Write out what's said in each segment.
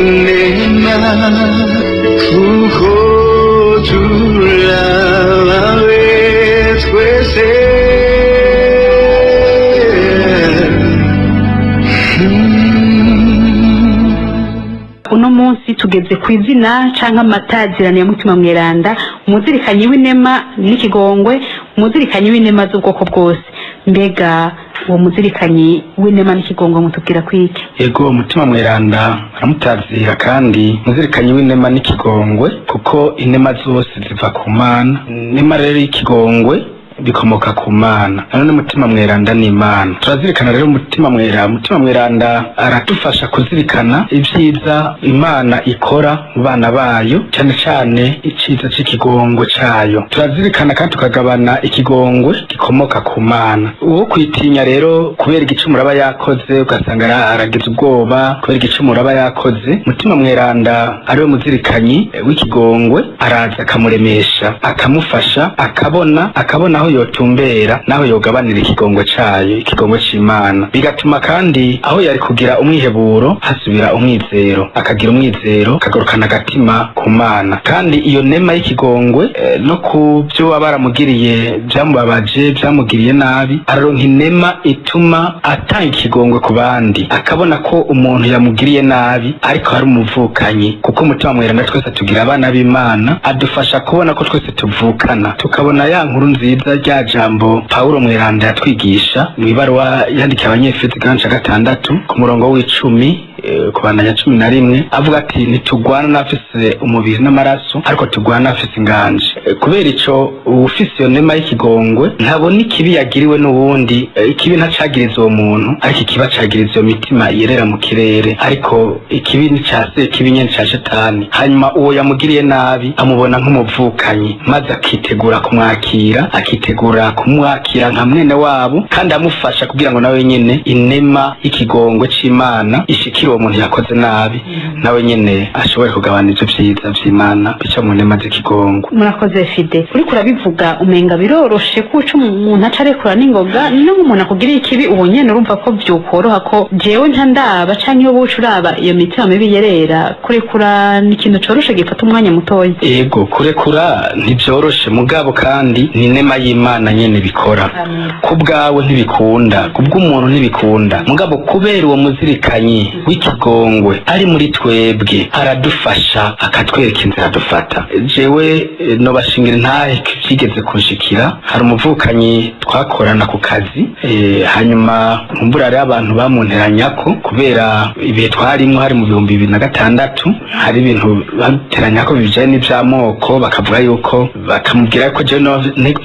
Nirena kuko turabawe twese. Uno munsi tugeze ku izina canke amatazirano ya Mutima Mweranda, umuzirikanyi w'inema n'ikigongwe, umuzirikanyi w'inema z'ubwoko bwose. Mbega uwo muzirikanyi w'inema n'ikigongwe mutubwira kwiki? Ego, Mutima Mweranda aramutazira kandi muzirikanyi w'inema n'ikigongwe, kuko inema zose ziva ku Mana. Inema rero y'ikigongwe bikomoka ku Mana. Nanone Mutima Mweranda ni Imana. Turazirikana rero Mutima Mweranda. Mutima Mweranda aradufasha kuzirikana ibyiza Imana ikora mu bana bayo, cyane cyane iciza c'ikigongwe cayo. Turazirikana kandi tukagabana ikigongwe gikomoka ku Mana. Uwo kwitinya rero kubera igicumuro aba yakoze, ugasanga aragize ubwoba kubera igicumuro aba yakoze, Mutima Mweranda ariwe muzirikanyi w'ikigongwe araza akamuremesha, akamufasha, akabona aho yotumbera naho yogabanira ikigongwe cayo, ikigongwe c'Imana. Bigatuma kandi aho yari kugira umwiheburo hasubira umwizero, akagira umwizero, akagorokana agatima ku Mana. Kandi iyo nema y'ikigongwe no ku byo baba baramugiriye byamubabaje, byamugiriye nabi, araronka inema ituma atanga ikigongwe ku bandi, akabona ko umuntu yamugiriye nabi ariko ari umuvukanyi. Kuko Mutima Mweranda twese tugira abana b'Imana, adufasha kubona ko twese tuvukana, tukabona ya nkuru nziza, rya jambo Paulo Mweranda yatwigisha mu ibaruwa yandikiye Abanyefezi igabane ca 6 ku murongo w'10 kubandanya 11, avuga ati ntitugwana n'abafise umubiri n'amaraso, ariko tugwana n'abafise inganje. Kubera ico, uwufise iyo nema y'ikigongwe ntabona ikibi yagiriwe n'uwundi. Ikibi ntacagiriza uwo muntu, ariko ikibi acagiriza iyo mitima yerera mu kirere. Ariko ikibi ni ca sekibi nyene ca shetani. Hanyuma uwo yamugiriye nabi amubona nk'umuvukanyi, maze akitegura kumwakira, akitegura kumwakira nka mwene wabo, kandi amufasha kugira ngo nawe nyene inema y'ikigongwe c'Imana ishikire uwo muntu yakoze nabi, nawe nyene ashobore kugabana ivyo vyiza vy'Imana bica mu nema z'ikigongwe. Murakoze Fide, uriko urabivuga umenga biroroshe kuca umuntu aca arekura n'ingoga, no nk'umuntu akugiriye ikibi ubu nyene urumva ko vyokoroha ko jewe nca ndaba, canke iyo buca uraba iyo mitima mibi yerera, kurekura ni ikintu coroshe gifata umwanya mutoya. Ego, kurekura ntivyoroshe, mugabo kandi ni inema y'Imana nyene bikora. Ku bwawe ntibikunda, ku bw'umuntu ntibikunda, mugabo kubera uwo muzirikanyi w'ikigongwe ari muri twebwe, aradufasha akatwereka inzira dufata. Jewe nobashingira intahe vyigeze kunshikira. Hari umuvukanyi twakorana ku kazi, hanyuma nkumbura hariho abantu bamunteranyako kubera ibihe twarimwo, hari mu 2006, hari ibintu bamuteranyako bijanye n'ivy'amoko, bakavuga yuko bakamubwira ko jewe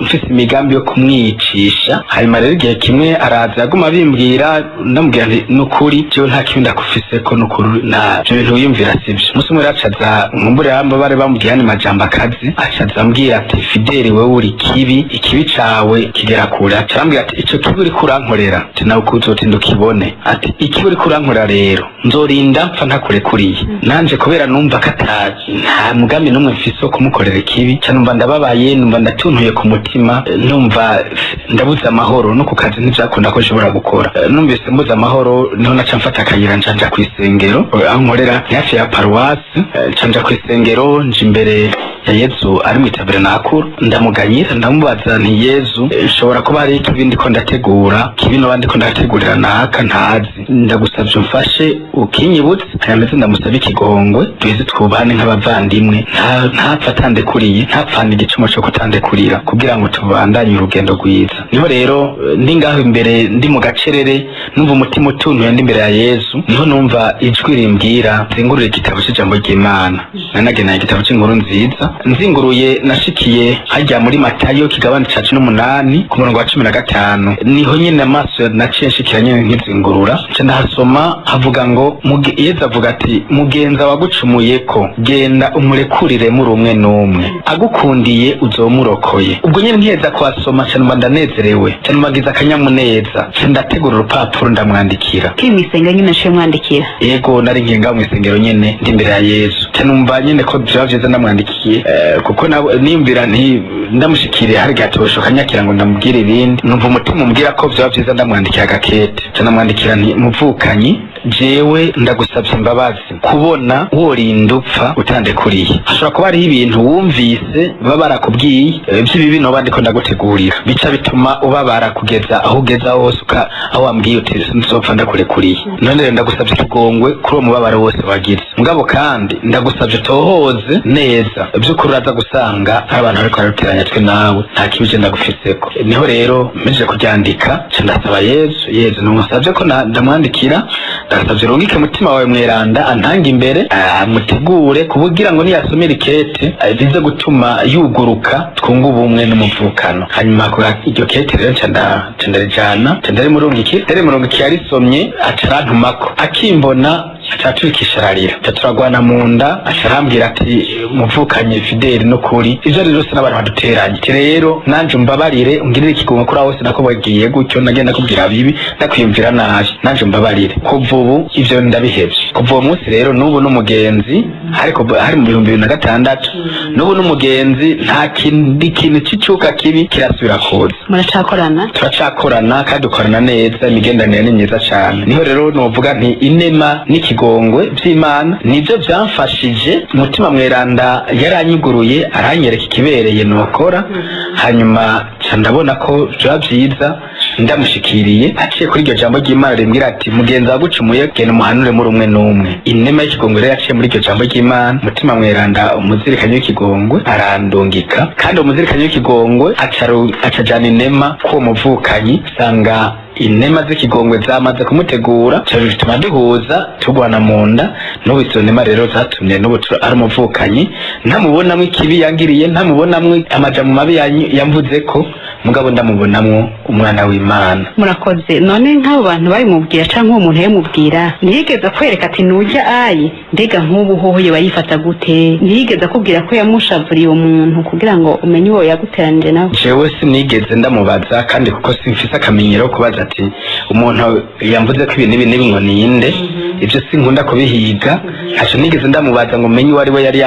mfise imigambi yo kumwicisha. Hanyuma rero igihe kimwe araza aguma abimbwira, ndamubwira nti nukuri jewe nta kibi ndakufiseko, nukuri nta ivyo bintu wiyumvira sivyo. Umunsi umwe rero acaza, nkumbure yamba bari bamubwiye andi majambo akazi, acaza ambwira ati Fideli, wewe uri kibi, ikibi cawe kigera kure. Aca arambwira ati ico kibi uriko urankorera, ati nawe uzotinda ukibone, ati ikibi uriko urankorera rero nzorinda mpfa ntakurekuriye. Nanje kubera numva ko atazi nta mugambi n'umwe mfise wo kumukorera ikibi, ca numva ndababaye, numva ndatuntuye ku mutima, numva ndabuze amahoro, no ku kazi ntivyakunda ko nshobora gukora. Numvise mbuze amahoro, niho naca mfata akayira nca nja kw'isengero aho nkorera, ni hafi ya paruwasi. Nca nja kw'isengero, nja imbere ya Yezu ari mw'itaberenakuru, ndamuganyira, ndamubaza nti Yezu, nshobora kuba hari ikibi ndiko ndategura, kibi noba ndiko ndategurira naka ntazi, ndagusavye umfashe ukinyibutse. Hanyuma ndetse ndamusaba ikigongwe, duheze twubahane nk'abavandimwe, ntapfa atandekuriye, ntapfane igicumuro co kutandekurira, kugira ngo tubandanye urugendo rwiza. Niho rero ndi ngaho imbere, ndi mu gacerere, numva umutima utuntuye, ndi imbere ya Yezu, niho numva ijwi rimbwira nzingurure igitabo c'ijambo ry'Imana. Nanageneye igitabo c'Inkuru Nziza, nzinguruye nashikiye hajya muri Matayo kigabane ca 18 ku murongo wa 15. Niho nyene amaso naciye nshikira nyene nkizingurura, nca ndahasoma, havuga ngo Yezu avuga ati mugenza wagucumuyeko genda umurekurire muri umwe n'umwe, agukundiye uzomurokoye. Ubwo nyene nkiheza kuhasoma nca numva ndanezerewe, nca numva ngize akanyamuneza, nca ndategura urupapuro ndamwandikira. Kiri mw'isenga nyene naciye mwandikira. uramwandikira? Yego, nari ngiye mu isengero nyene ndi imbere ya Yesu, numva nyene ko vyaba vyiza ndamwandikiye, kuko niyumvira nti ndamushikiriye hari gatosho kanyakira ngo ndamubwire ibindi. Numva umutima umbwira ko vyaba vyiza ndamwandikiye agakete. Ndamwandikira nti muvukanyi, jewe ndagusabye imbabazi kubona worinda upfa utandekuriye. Hashobora kuba hariho ibintu wumvise baba barakubwiye vy'ibibi noba ndiko ndagutegurira, bica bituma ubabara kugeza aho ugeza hose aho wambwiye uti nzopfa ndakurekuriye. None rero ndagusabye ikigongwe kuri uwo mubabaro wose wagize, mugabo kandi ndagusabye utohoze neza vy'ukuri, uraza gusanga hari abantu bariko bararuteranya twe nawe, nta kibi je ndagufiseko. Niho rero mpejeje kuryandika nca ndasaba Yezu, Yezu numusavye ko ndamwandikira, ndasavye urungike mutima wawe mweranda antange imbere, amutegure kubugira ngo niyasomera ikete bize gutuma yuguruka twunga ubumwe n'umuvukano. Hanyuma iryo kete rero nca ndarijana, nca ndarimurungikira. Ndarimurungikiye yarisomye aca arantumako, akimbona aca aturikisha ararira, aca turagwana mu nda, aca arambwira ati muvukanye Fideli n'ukuri ivyo ari vyose n'abantu baduteranye, ati rero nanje umbabarire ungirire ikigongwe kuri aho hose nakubwiye gutyo, nagenda nakubwira bibi ndakwiyumvira nabi, nanje umbabarire, kuva ubu ivyo ndabihevye. Kuva uwo munsi rero n'ubu n'umugenzi, ariko hari mu 2006, n'ubu n'umugenzi, nta kindi kintu c'icuka kibi kirasubira kuza. Muracakorana? Turacakorana kandi dukorana neza, imigenderanire ni myiza cane. Niho rero novuga nti inema n'ikigongwe vy'Imana nivyo vyamfashije. Mutima mweranda yaranyuguruye aranyereka ikibereye nokora, hanyuma nca ndabona ko vyoba vyiza ndamushikiriye aciye kuri iryo jambo ry'Imana rimbwira ati mugenzi wagucumuye genda umuhanure muri umwe n'umwe. Inema y'ikigongwe rero yaciye muri iryo jambo ry'Imana, mutima mweranda umuzirikanyi w'ikigongwe arandungika, kandi umuzirikanyi w'ikigongwe acajana inema k'uwo muvukanyi, usanga inema z'ikigongwe zamaze kumutegura, bituma duhuza tugwana mu nda. N'ubu izo nema rero zatumye n'ubu ari umuvukanyi, ntamubonamwo ikibi yangiriye, ntamubonamwo amajambo mabi yamvuzeko, mugabo ndamubonamwo umwana w'Imana. Murakoze. None nk'abo bantu babimubwira canke uwo muntu yamubwira, ntiyigeze kwereka ati nujya ayi mbega nk'ubu hoho yoba yifata gute? Ntiyigeze akubwira ko yamushavuriye uwo muntu kugira ngo umenye uwo yaguteranije nawe? Jewe sinigeze ndamubaza, kandi kuko simfise akamenyero ko kubaza ati umuntu yamvuze ko ibi n'ibi n'ibi ngo ninde, ivyo sinkunda kubihiga. Ntaco nigeze ndamubaza ngo menye uwo ari we yari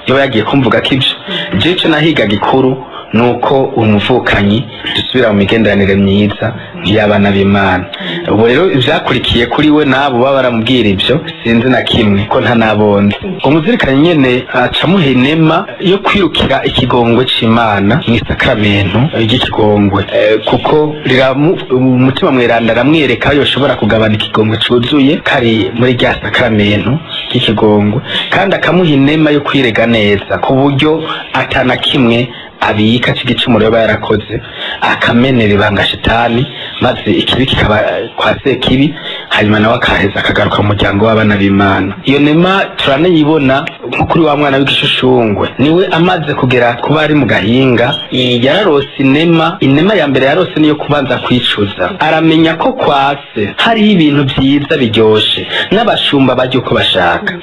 yoba yagiye kumvuga ko ivyo. Jewe ico nahiga gikuru nuko umuvukanyi dusubira mu migenderanire myiza nk'iy'abana b'Imana. Ubu rero ivyakurikiye kuri we n'abo baba baramubwira ivyo sinzi na kimwe ko nta nabonze. Umuzirikanyi nyene aca amuha inema yo kwirukira ikigongwe c'Imana mw'isakramentu ry'ikigongwe, kuko umutima mweranda aramwereka aho yoshobora kugabana ikigongwe cuzuye kari muri rya sakramentu ry'ikigongwe, kandi akamuha inema yo kwirega neza ku buryo atana kimwe abika c'igicumuro yoba yarakoze, akamenera ibanga shitani, maze ikibi kikaba kwa sekibi, hanyuma nawe akaheza akagaruka mu muryango w'abana b'Imana. Iyo nema turanayibona nko kuri wa mwana w'igishushushungwe, niwe amaze kugera kuba ari mu gahinga yararose inema. Inema ya mbere yarose niyo kubanza kwicuza, aramenya ko kwase hariho ibintu vyiza biryoshe n'abashumba barya uko bashaka,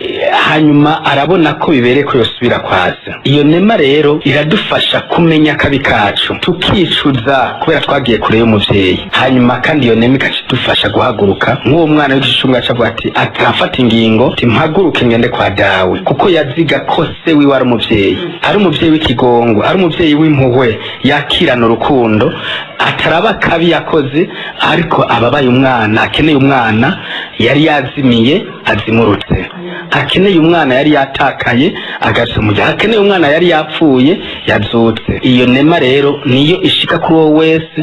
hanyuma arabona ko bibereye ko yosubira kwase. Iyo nema rero iradufasha kumenya akabi kacu, tukicuza kubera twagiye kure y'umuvyeyi, hanyuma kandi iyo nema ikadufasha guhaguruka nk'uwo mwana w'igishushushungwe aca avuga ati atafata ingingo ati mpaguruke ngende kwa dawe, kuko yaziga ko se wiwe ari umuvyeyi, ari umuvyeyi w'ikigongo, ari umuvyeyi w'impuhwe yakirana urukundo, ataraba akabi yakoze ariko ababaye umwana, akeneye umwana yari yazimiye azimurutse, akeneye umwana yari yatakaye agarutse mu gihe, akeneye umwana yari yapfuye yazutse. Iyo nema rero niyo ishika kuri wowe wese.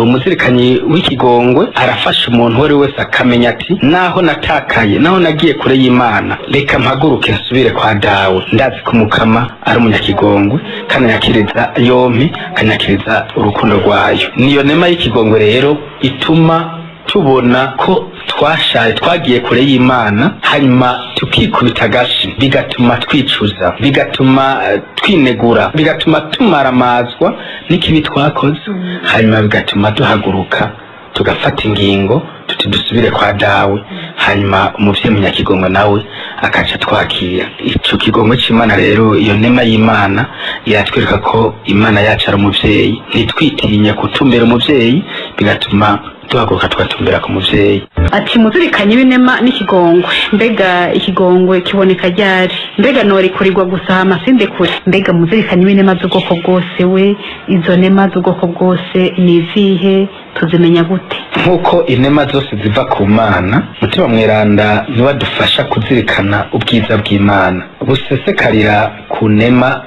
Umuzirikanyi w'ikigongwe arafasha umuntu uwo ari we wese akamenya ati naho natakaye, naho nagiye kure y'Imana, reka mpaguruke nsubire kwa dawe, ndazi ko Umukama ari umunyakigongwe kandi anyakiriza yompi, akanyakiriza urukundo rwayo. Niyo nema y'ikigongwe rero ituma tubona ko twashaye, twagiye kure y'Imana, hanyuma tukikubita agashi, bigatuma twicuza, bigatuma twinegura, bigatuma tumaramazwa n'ikibi twakoze, hanyuma bigatuma duhaguruka tugafata ingingo tuti dusubire kwa dawe, hanyuma umuvyeyi munyakigongwe nawe akaca twakira. Ico kigongwe c'Imana rero, iyo nema y'Imana iratwereka ko Imana yacu ari umuvyeyi, ntitwitinye kutumbera umuvyeyi, bigatuma duhaguruka tugatumbera ku muvyeyi. Ati muzirikanye w'inema n'ikigongwe, mbega ikigongwe kiboneka ryari? Mbega norekurirwa gusa hama sindekure? Mbega muzirikanye w'inema z'ubwoko bwose we, izo nema z'ubwoko bwose ni izihe? Tuzimenya gute? Nk'uko inema zose ziva ku Mana, Mutima Mweranda niwe adufasha kuzirikana ubwiza bw'Imana busesekarira ku nema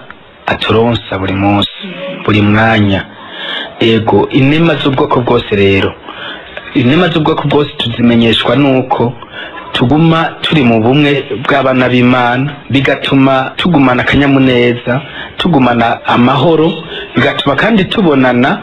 aturonsa buri munsi, buri mwanya. Ego, inema z'ubwoko bwose rero, inema z'ubwoko bwose tuzimenyeshwa nuko tuguma turi mu bumwe bw'abana b'Imana, bigatuma tugumana akanyamuneza, tugumana amahoro, bigatuma kandi tubonana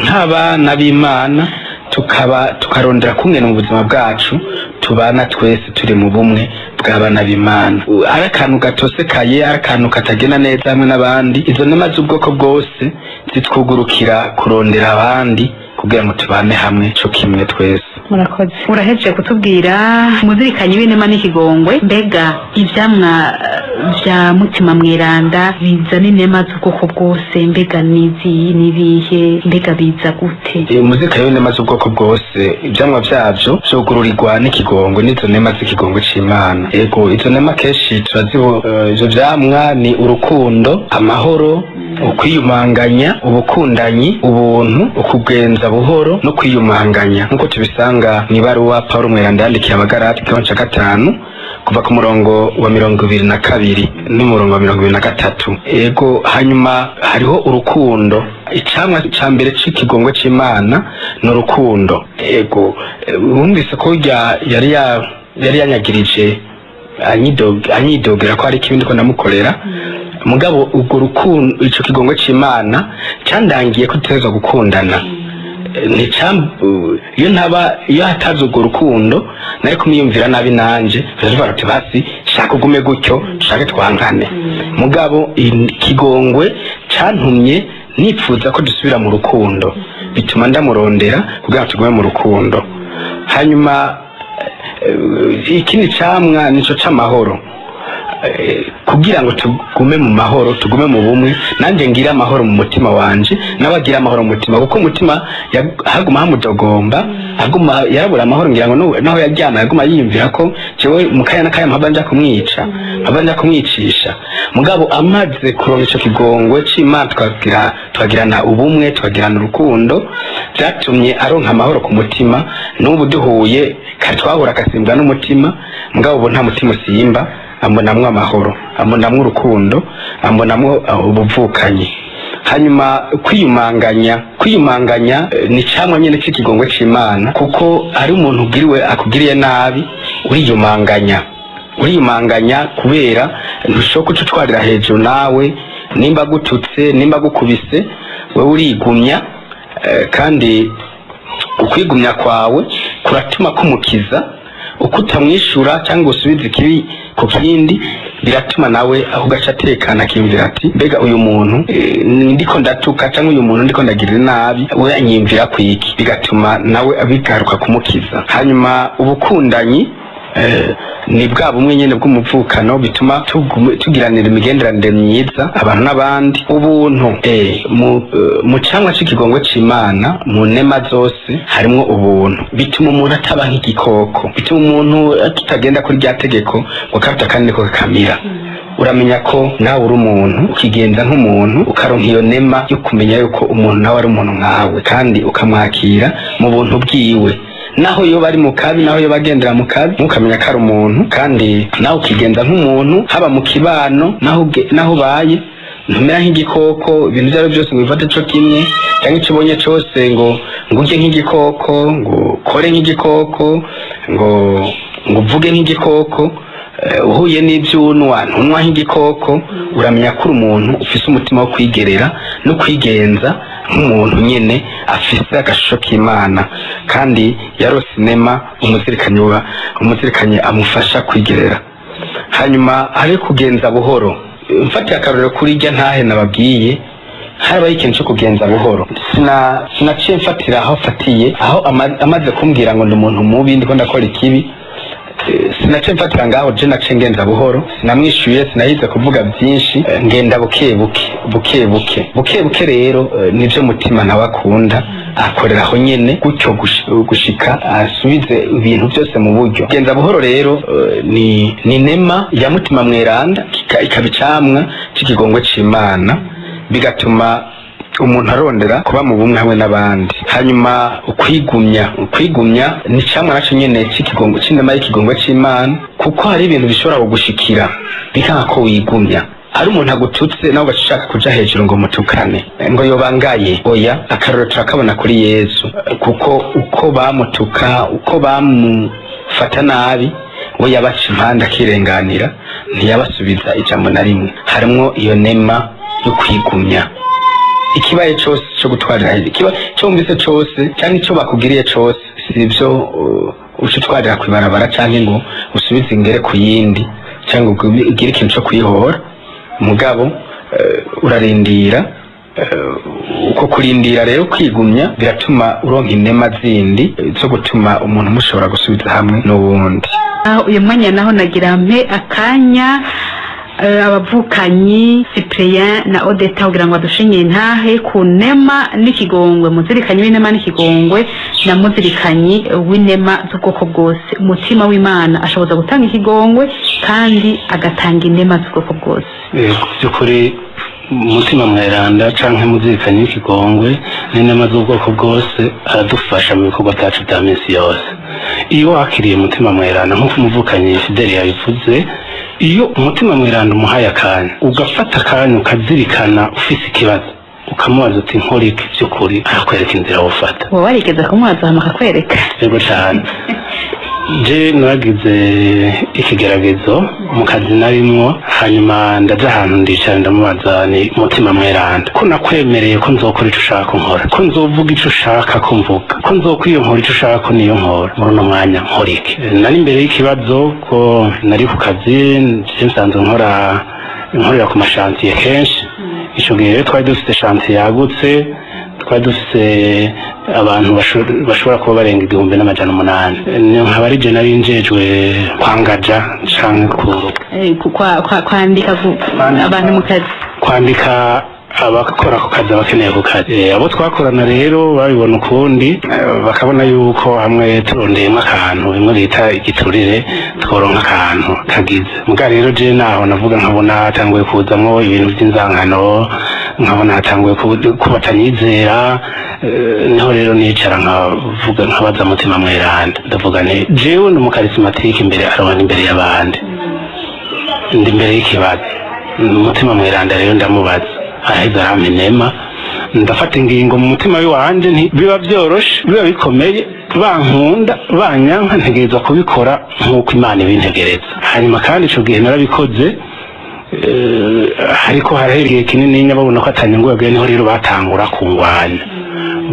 nk'abana b'Imana, tukaba tukarondera kungena mu buzima bwacu tubana twese turi mu bumwe bw'abana b'Imana. Ari akantu gatosekaye, ari akantu katagenda neza hamwe n'abandi, izo nema z'ubwoko bwose zitwugurukira kurondera abandi kugira ngo tubane hamwe co kimwe twese. Murakoze. Urahejeje kutubwira muzirikanye w'inema n'ikigongwe, mbega ivyamwa vya Mutima Mweranda bizana inema z'ubwoko bwose, mbega nizi nibihe, mbega biza gute? Muzirikanye w'inema z'ubwoko bwose, ivyamwa vyavyo vyogururirwa n'ikigongwe, n'izo nema z'ikigongwe c'Imana. Ego, izo nema kenshi turazibo, ivyo vyamwa ni urukundo, amahoro, ukwiyumanganya, ubukundanyi, ubuntu, ukugenza buhoro no kwiyumanganya, nkuko tubisanga mw'ibaruwa Paulo Mweranda yandikiye Abagalati igice ca 5 kuva ku murongo wa 22 n'umurongo wa 23. Ego, hanyuma hariho urukundo. Icamwa ca mbere c'ikigongwe c'Imana ni urukundo. Ego, wumvise ko yari yanyagirije anyidogera ko hari ikibi ndiko ndamukorera, mugabo urwo rukundo, ico kigongwe c'Imana candangiye ko dutegerezwa gukundana. Iyo ntaba, iyo hataza urwo rukundo nari kumwiyumvira nabi nanje, tuvuga tuti basi shaka ugume gutyo, dushake twankane. Mugabo ikigongwe cantumye nipfuza ko dusubira mu rukundo, bituma ndamurondera kugira ngo tugume mu rukundo. Hanyuma ikindi camwa nico c'amahoro. Kugira ngo tugume mu mahoro, tugume mu bumwe, nanje ngira amahoro mu mutima wanje, nawe agira amahoro mu mutima, kuko umutima haguma hamudogomba, aguma yarabura amahoro, ngira ngo naho yaryama yaguma yiyumvira ko jewe mu kanya n'akanya mpava nja kumwica, mpava nja kumwicisha. Mugabo amaze kuronka ico kigongwe c'Imana, twagirana ubumwe, twagirana urukundo, vyatumye aronka amahoro ku mutima. N'ubu duhuye kare twahura akasimbwa n'umutima, mugabo ubu nta mutima usimba, ambonamwo amahoro, ambonamwo urukundo, ambonamwo ubuvukanyi. Hanyuma kwiyumanganya ni camwa nyene c'ikigongwe c'Imana, kuko ari umuntu ugiriwe akugiriye nabi uriyumanganya kubera ntushobora kucutwarira hejuru nawe, nimba gututse, nimba gukubise, wewe urigumya, kandi ukwigumya kwawe kuratuma kumukiza. Uko utamwishura cyangwa usubiza ikibi ku kindi, biratuma nawe aho gaca atekana, akiyumvira ati mbega uyu muntu ndiko ndatuka cyangwa uyu muntu ndiko ndagirira nabi, we anyiyumvira kwiki, bigatuma nawe abigaruka kumukiza. Hanyuma ubukundanyi ni bwa bumwe nyene bw'umuvukano, bituma tugiranira imigenderanire myiza abantu n'abandi. Ubuntu, mu camwa c'ikigongwe c'Imana, mu nema zose harimwo ubuntu, bituma umuntu ataba nk'igikoko, bituma umuntu tutagenda kuri rya tegeko ngo karuta kandi niko kakamira. Uramenya ko nawe uri umuntu, ukigenza nk'umuntu, ukaronka iyo nema yo kumenya yuko umuntu nawe ari umuntu nkawe, kandi ukamwakira mu buntu bwiwe, naho yo bari mu kabi, naho yo bagendera mu kabi, ntukamenya ko ari umuntu, kandi nawe ukigenza nk'umuntu, haba mu kibano, naho ubaye, ntumera nk'igikoko, ibintu ibyo ari byo byose ngo bifate co kimwe, cyangwa ico ubonye cose ngo urye nk'igikoko, ngo ukore nk'igikoko, ngo uvuge nk'igikoko. Uhuye n'ivyunwa ntunwa nk'igikoko. Uramenya ko uri umuntu ufise umutima wo kwigerera no kwigenza nk'umuntu nyene afise agashusho k'Imana, kandi yarose inema umuzirikanyi amufasha kwigerera. Hanyuma hari kugenza buhoro. Mfatiye akarorero kuri irya ntahe nababwiye, harabaye ikintu co kugenza buhoro. Sinaciye mfatira aho afatiye, aho amaze kumbwira ngo ndi umuntu mubi, ndiko ndakora ikibi, Sinace mfatira ngaho, je nace ngenza buhoro, sinamwishuye, sinahize kuvuga byinshi, ngenda buke buke buke buke buke buke. Rero nivyo mutima nawe akunda, akorera aho nyene gutyo gushika asubize ibintu byose mu buryo. Genza buhoro rero ni nema ya mutima mweranda, ikaba icamwa c'ikigongwe c'Imana, bigatuma umuntu arondera kuba mu bumwe hamwe n'abandi. Hanyuma ukwigumya ni camwa naco nyene c'ikigongo, c'inema y'ikigongwe c'Imana, kuko hari ibintu bishobora kugushikira bikanka ko wigumya. Hari umuntu agututse nawe ugashaka kuja hejuru ngo mutukane, ngo yobangaye. Oya, akarorero turakabona kuri Yesu, kuko uko bamutuka, uko bamufata nabi, we yabaca impande akirenganira, ntiyabasubiza ijambo na rimwe. Harimwo iyo nema yo kwigumya. Ikibaye cose co gutwarira hejuru, ikiba cyo wumvise cose canke ico bakugiriye cose, sivyo uca utwarira kw'ibarabara canke ngo usubize ingere ku yindi canke ngo ugire ikintu co kwihora. Mugabo urarindira. Uko kurindira rero, kwigumya, biratuma uronka inema zindi zo gutuma umuntu mushobora gusubiza hamwe n'uwundi. Aho uyu mwanya naho nagira mpe akanya abavukanyi Cyprien na Odeta kugira ngo badushinye intahe ku nema n'ikigongwe, muzirikanyi w'inema n'ikigongwe na muzirikanyi w'inema z'ubwoko bwose. Umutima w'Imana ashoboza gutanga ikigongwe kandi agatanga inema z'ubwoko bwose. By'ukuri umutima mweranda canke muzirikanyi w'ikigongwe n'inema z'ubwoko bwose aradufasha mu bikorwa byacu bya minsi yose. Iyo wakiriye umutima mweranda, nk'uko umuvukanyi Fideli yabivuze, iyo umutima mweranda umuhaye akanya, ugafata akanya ukazirikana ufise ikibazo, ukamubaza uti nkora iki, by'ukuri arakwereka inzira wofata. Wowe warigeze kumubaza hama akakwereka? Yego cane. Je naragize ikigeragezo mu kazi narimwo, hanyuma ndaja ahantu ndicara ndamubaza ni mutima mweranda, ko nakwemereye ko nzokora ico ushaka ko nkora, ko nzovuga ico ushaka ko mvuga, ko nzokwiyonkora ico ushaka ko niyo nkora, muri uno mwanya nkora iki? Nari imbere y'ikibazo ko nari ku kazi, je nsanzwe nkorera ku mashantiye kenshi. Ico gihe rero twari dufite shantiye yagutse, twari dufise abantu bashobora kuba barenga 1800. Nkaba ari je nari njejwe kwangaja canke Kwandika abantu mu kazi, kwandika abakora ku kazi, abakeneye ku kazi. Abo twakorana rero babibona ukundi, bakabona yuko hamwe turondeyemo akantu bimwe bita igiturire tworonka akantu kagize. Muga rero je naho navuga nkabona hatanguye kuzamwo ibintu by'inzankano, nkabona hatanguye kubatanyizera. Niho rero nicara nkavuga, nkabaza mutima mweranda, ndavuga nti jewe ndi umukarisimatike imbere arabona imbere y'abandi, ndi imbere y'ikibazo. Umutima mweranda rero ndamubaza, araheza arampa inema, ndafata ingingo mu mutima w'iwanje nti biba byoroshe biba bikomeye, bankunda banyanka, ntegerezwa kubikora nk'uko Imana ibintegereza. Hanyuma kandi ico gihe narabikoze, ariko harahera igihe kinini babona ko atanyungu yaguye, niho rero batangura kungwanya,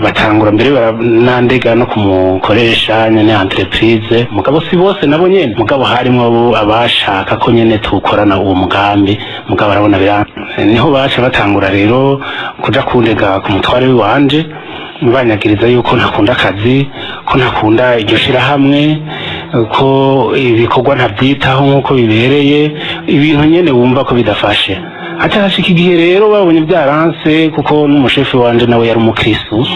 batangura mbere baranandega no kumukoresha nyene entreprise. Mugabo si bose nabo nyene, mugabo harimo abo abashaka ko nyene tukorana uwo mugambi, mugabo arabona bira, niho baca batangura rero kuja kundega ku mutware w'iwanje, banyagiriza yuko ntakunda akazi, ko ntakunda iryo shirahamwe, ko ibikorwa ntabyitaho nk'uko bibereye, ibintu nyene wumva ko bidafashe. Haca hashika igihe rero babonye byaranse, kuko n'umushefu wanje nawe yari umukristu,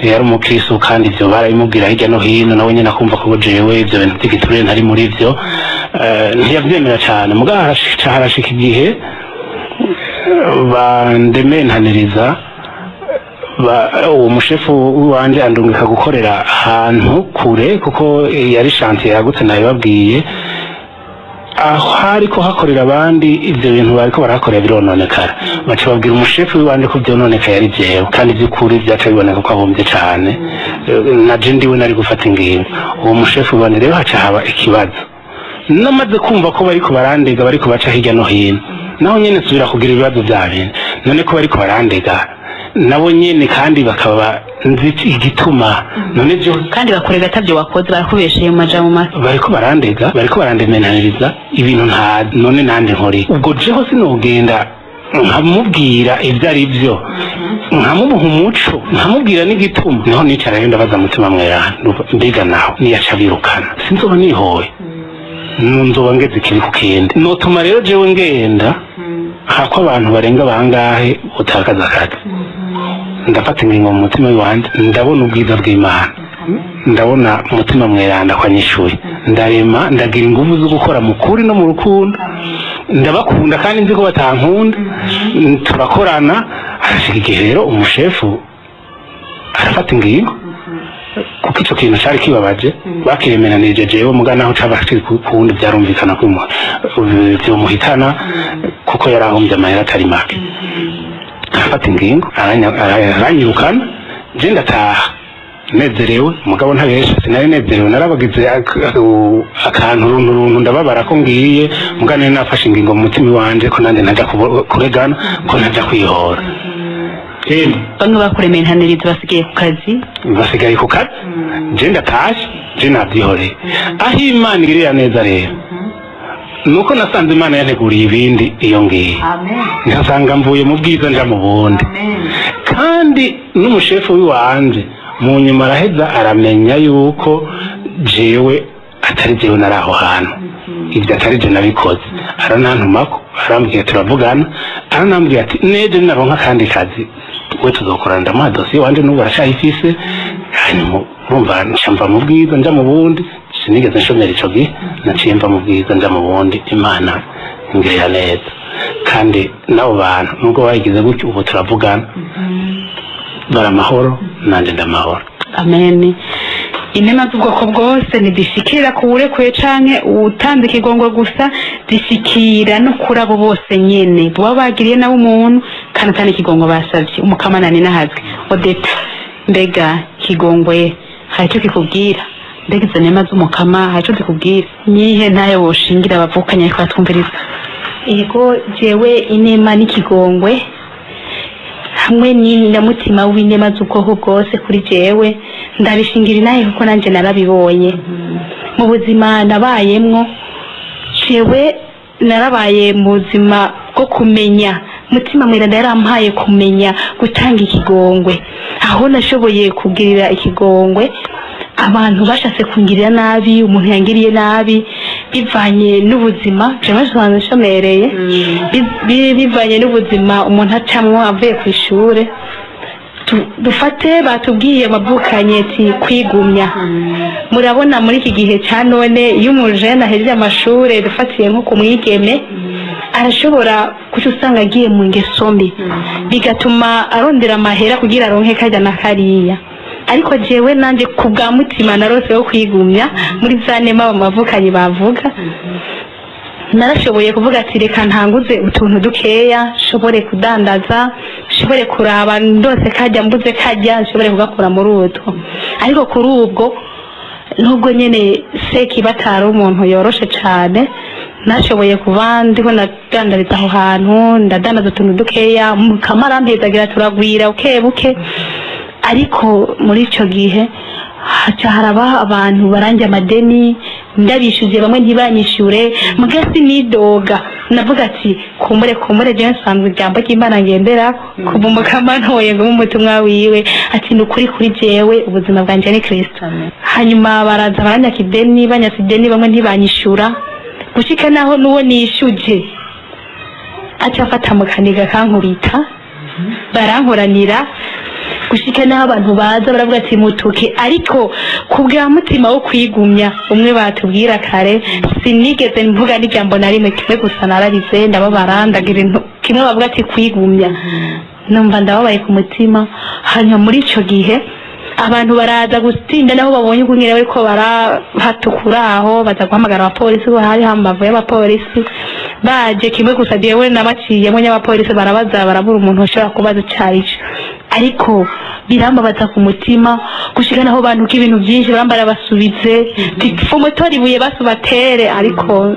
yari umukristu, kandi ivyo barabimubwira hirya no hino, nawe nyene akumva ko jewe ivyo bintu by'igiturire ntari muri vyo. Ntiyavyemera cane. Mugabo harashika igihe bandementaniriza, uwo mushefu wanje andungika gukorera ahantu kure, kuko yari shantiye yagutse nabibabwiye, aho hariko hakorera abandi ivyo bintu bariko barahakorera birononekara. Baca babwira umushefu wanje ko vyononekaye ari jewe, kandi vy'ukuri vyaca biboneka ko ahombye cane. Naje ndiwe nari gufata ingingo. Uwo mushefu wanje rero haca haba ikibazo, namaze kumva ko bariko barandega, bariko baca hirya no hino, naho nyene nsubira kugira ibibazo vya bintu, none ko bariko barandega nabo nyene kandi bakaba nzi igituma, none vyo kandi bakorega atavyo wakoze, barakubesheye mu majambo make. Bariko barandega, bariko barandemenaniriza ibintu nta none nande nkori. Ubwo jeho sinogenda nkamubwira ibyo ari byo, nkamuha umuco, nkamubwira n'igituma. Niho nicara rero ndabaza mutima mweranda, mbega naho niyaca birukana sinzoba nihoye? Nzoba ngeze ikiri ku kindi, notuma rero jewe ngenda hako abantu barenga bangahe utakaza akazi. Ndafata ingingo mu mutima wanje, ndabona ubwiza bw'Imana, ndabona umutima mweranda kwa nyishuye, ndarema ndagira ingufu zo gukora mu kuri no mu rukundo. Ndabakunda kandi nzi ko batankunda, turakorana. Arashika igihe rero umushefu arafata ingingo, kuko ico kintu cari kibabaje, bakiremeranije jewe mugana aho caba kiri kuwundi byarumvikana ko vyomuhitana, kuko yarahombye amahera atari make. Arafata ingingo aranyirukana, je ndataha nezerewe. Mugabo ntabesha, sinari nezerewe, narabagize akantu runtu runtu, ndababara ko ngiye. Mugabo nari nafashe ingingo mu mutima wanje ko nanje ntaja kuregana, ko ntaja kwihora. Bamwe bakuremeye intanirizo basigaye ku kazi, basigaye ku kazi, je ndatashe, je nabyihoreye. Aho Imana igirira neza rero nuko nasanze Imana yanteguriye ibindi iyo ngiye, nkasanga mvuye mu bwiza nja mu bundi. Kandi n'umushefu w'iwanje mu nyuma araheza aramenya yuko jewe atari jewe nari aho hantu, ibyo atari je nabikoze. Aranantumako, arambwira, turavugana, aranambwira ati neje naronka akandi kazi we tuzokorana. Ndamuha dosiye wanje, n'ubu aracayifise. Hanyuma urumva nca mva mu bwiza nja mu bundi, sinigeze nshomera ico gihe, naciye mva mu bwiza nja mu bundi. Imana ingirira neza, kandi n'abo bantu nubwo bayigize gutyo ubu turavugana, bara amahoro nanje ndamahoro. Amen. Inema z'ubwoko bwose ntizishikira ku wurekuye canke uwutanze ikigongwe gusa, zishikira no kuri abo bose nyene baba bagiriye nabo umuntu kandi atari ikigongwe basavye. Umukamanani nahazwe Odeta, mbega ikigongwe hari ico kikubwira? Mbega izo nema z'umukama hari ico zikubwira? Nihe ntayo woshingira abavukanye ariko batwumviriza? Ego, jewe inema n'ikigongwe hamwe na mutima w'inema z'ubwoko bwose kuri jewe ndabishingira inahe, kuko nanje narabibonye mu buzima nabayemwo. Jewe narabaye mu buzima bwo kumenya mutima mweranda yarampaye kumenya gutanga ikigongwe, aho nashoboye kugirira ikigongwe abantu bashatse kungirira nabi. Umuntu yangiriye nabi bivanye n'ubuzima, jewe nsanzwe nshomereye, bivanye n'ubuzima umuntu acamwo avuye ku ishure. Dufate batubwiye bavukanye ati kwigumya. Murabona muri iki gihe ca none iyo umujene ahejeje amashure, dufatiye nko ku mwigeme, arashobora kuca usanga agiye mu ngeso mbi, bigatuma arondera amahera kugira aronke karya na kariya. Ariko jewe nanje ku bwa mutima narose wo kwigumya muri za nema bamavukanyi bavuga, narashoboye kuvuga ati reka ntanguze utuntu dukeya, nshobore kudandaza, nshobore kuraba ndose kajya mbuze kajya, nshobore kugakura muri utwo. Ariko kuri ubwo nubwo nyene sekibatari umuntu yoroshe cane, nashoboye kuba ndiho ndadandariza aho hantu, ndadandaza utuntu dukeya, mukamarampezagira turagwira buke buke. Ariko muri ico gihe haca haraba abantu baranje amadeni, ndabishyuye bamwe ntibanyishyure, muga sinidoga, navuga ati kumbure kumbure jewe nsanzwe ijambo ry'Imana ngendera kuva umukama ntoye ngo umutumwa wiwe ati ni ukuri kuri jewe ubuzima bwanje ni Kristo. Hanyuma baraza baranyaka ideni, banyatse ideni bamwe ntibanyishyura, gushika naho n'uwo nishuje aca afata mu kaniga kankubita, barankoranira gushika naho abantu baza baravuga ati mutuke. Ariko ku bwa mutima wo kwigumya umwe batubwira kare, sinigeze mvuga n'ijambo na rimwe, kimwe gusa nararize ndababara, ndagira kimwe bavuga ati kwigumya, numva ndababaye ku mutima. Hanyuma muri ico gihe abantu baraza gutinda naho babonye ukungene bariko barahatukura aho, baza guhamagara abapolisi, bo hari hambavu y'abapolisi baje, kimwe gusa jewe nabaciyemo n'abapolisi barabaza, barabura umuntu ushobora kubaza icarico. Ariko birambabaza ku mutima gushika naho bantuka ibintu byinshi, barambara basubize umutori ibuye basubatere. Ariko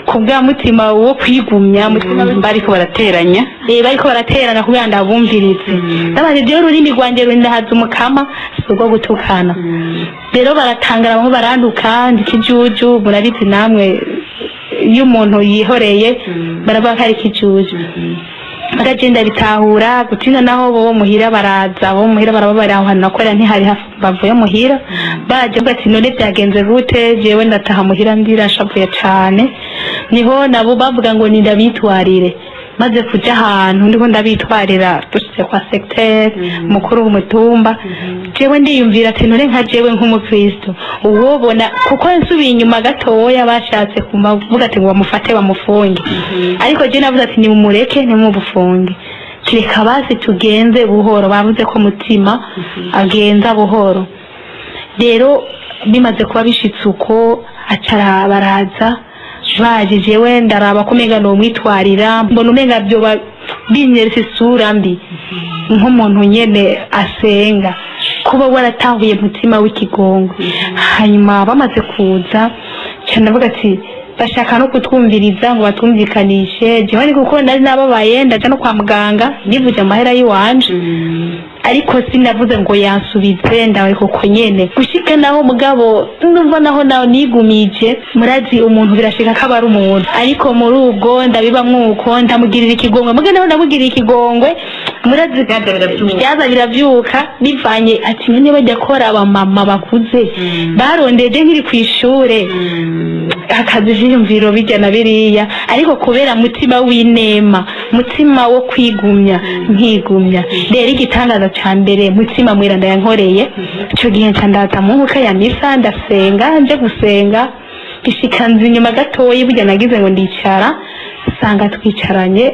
ku bwa mutima wo kwigumya mutima bariko barateranya, bariko baraterana kugira ndabumvirize, ndabaje jewe ururimi rwanje rundahaza umukama, si urwo gutukana. Rero baratangara bamwe barantuka ndi ikijuju, murabizi namwe iyo umuntu yihoreye baravuga ko ari ikijuju. Bagagenda bitahura gutinda naho bo muhira baraza, bo muhira barababara aho hantu nakorera ntihari hafi bavuye muhira, baje ati none byagenze gute, jewe ndataha muhira ndirashavuye cane. Niho nabo bavuga ngo ni ndabitwarire, maze kuja ahantu ndiko ndabitwarira dushitse kwa secteur mukuru w'umutumba, jewe ndiyumvira ati none nka jewe nk'umukristo uwobona, kuko nsubiye inyuma gatoya bashatse kuvuga ati ngo bamufate bamufunge, ariko je navuze ati nimumureke nimubufunge, kireka basi tugenze buhoro, bavuze ko mutima agenza buhoro. Rero bimaze kuba bishitse uko acara baraza baje, jewe ndaraba ko umenga nomwitwarira, mbona umenga vyoba binyeretse isura mbi nk'umuntu nyene asenga, kuba waratahuye mutima w'ikigongo. Hanyuma bamaze kuza cyane ndavuga ati bashaka no kutwumviriza ngo batwumvikanishe, jewe ni kuko nari nababaye ndaja no kwa muganga nivuje amahera yiwanje, ariko sinavuze ngo yansubize, ndawe kuko nyene gushika naho mugabo numva naho naho nigumije. Murazi umuntu birashika ko abari umuntu, ariko muri ubwo ndabiba mwuko ndamugirira ikigongwe, muga naho ndamugirira ikigongwe murazi byaza biravyuka bivanye ati none bajya kora abamama bakuze barondeje nkiri kwishure akazi vyiyumviro bijya na biriya, ariko kubera mutima w'inema, mutima wo kwigumya nkigumya. Rero igitangaza ca mbere mutima mweranda yankoreye ico gihe nca ndaza mu nkuka ya misa ndasenga, nje gusenga bishikanze inyuma gatoyi burya nagize ngo ndicara, sanga twicaranye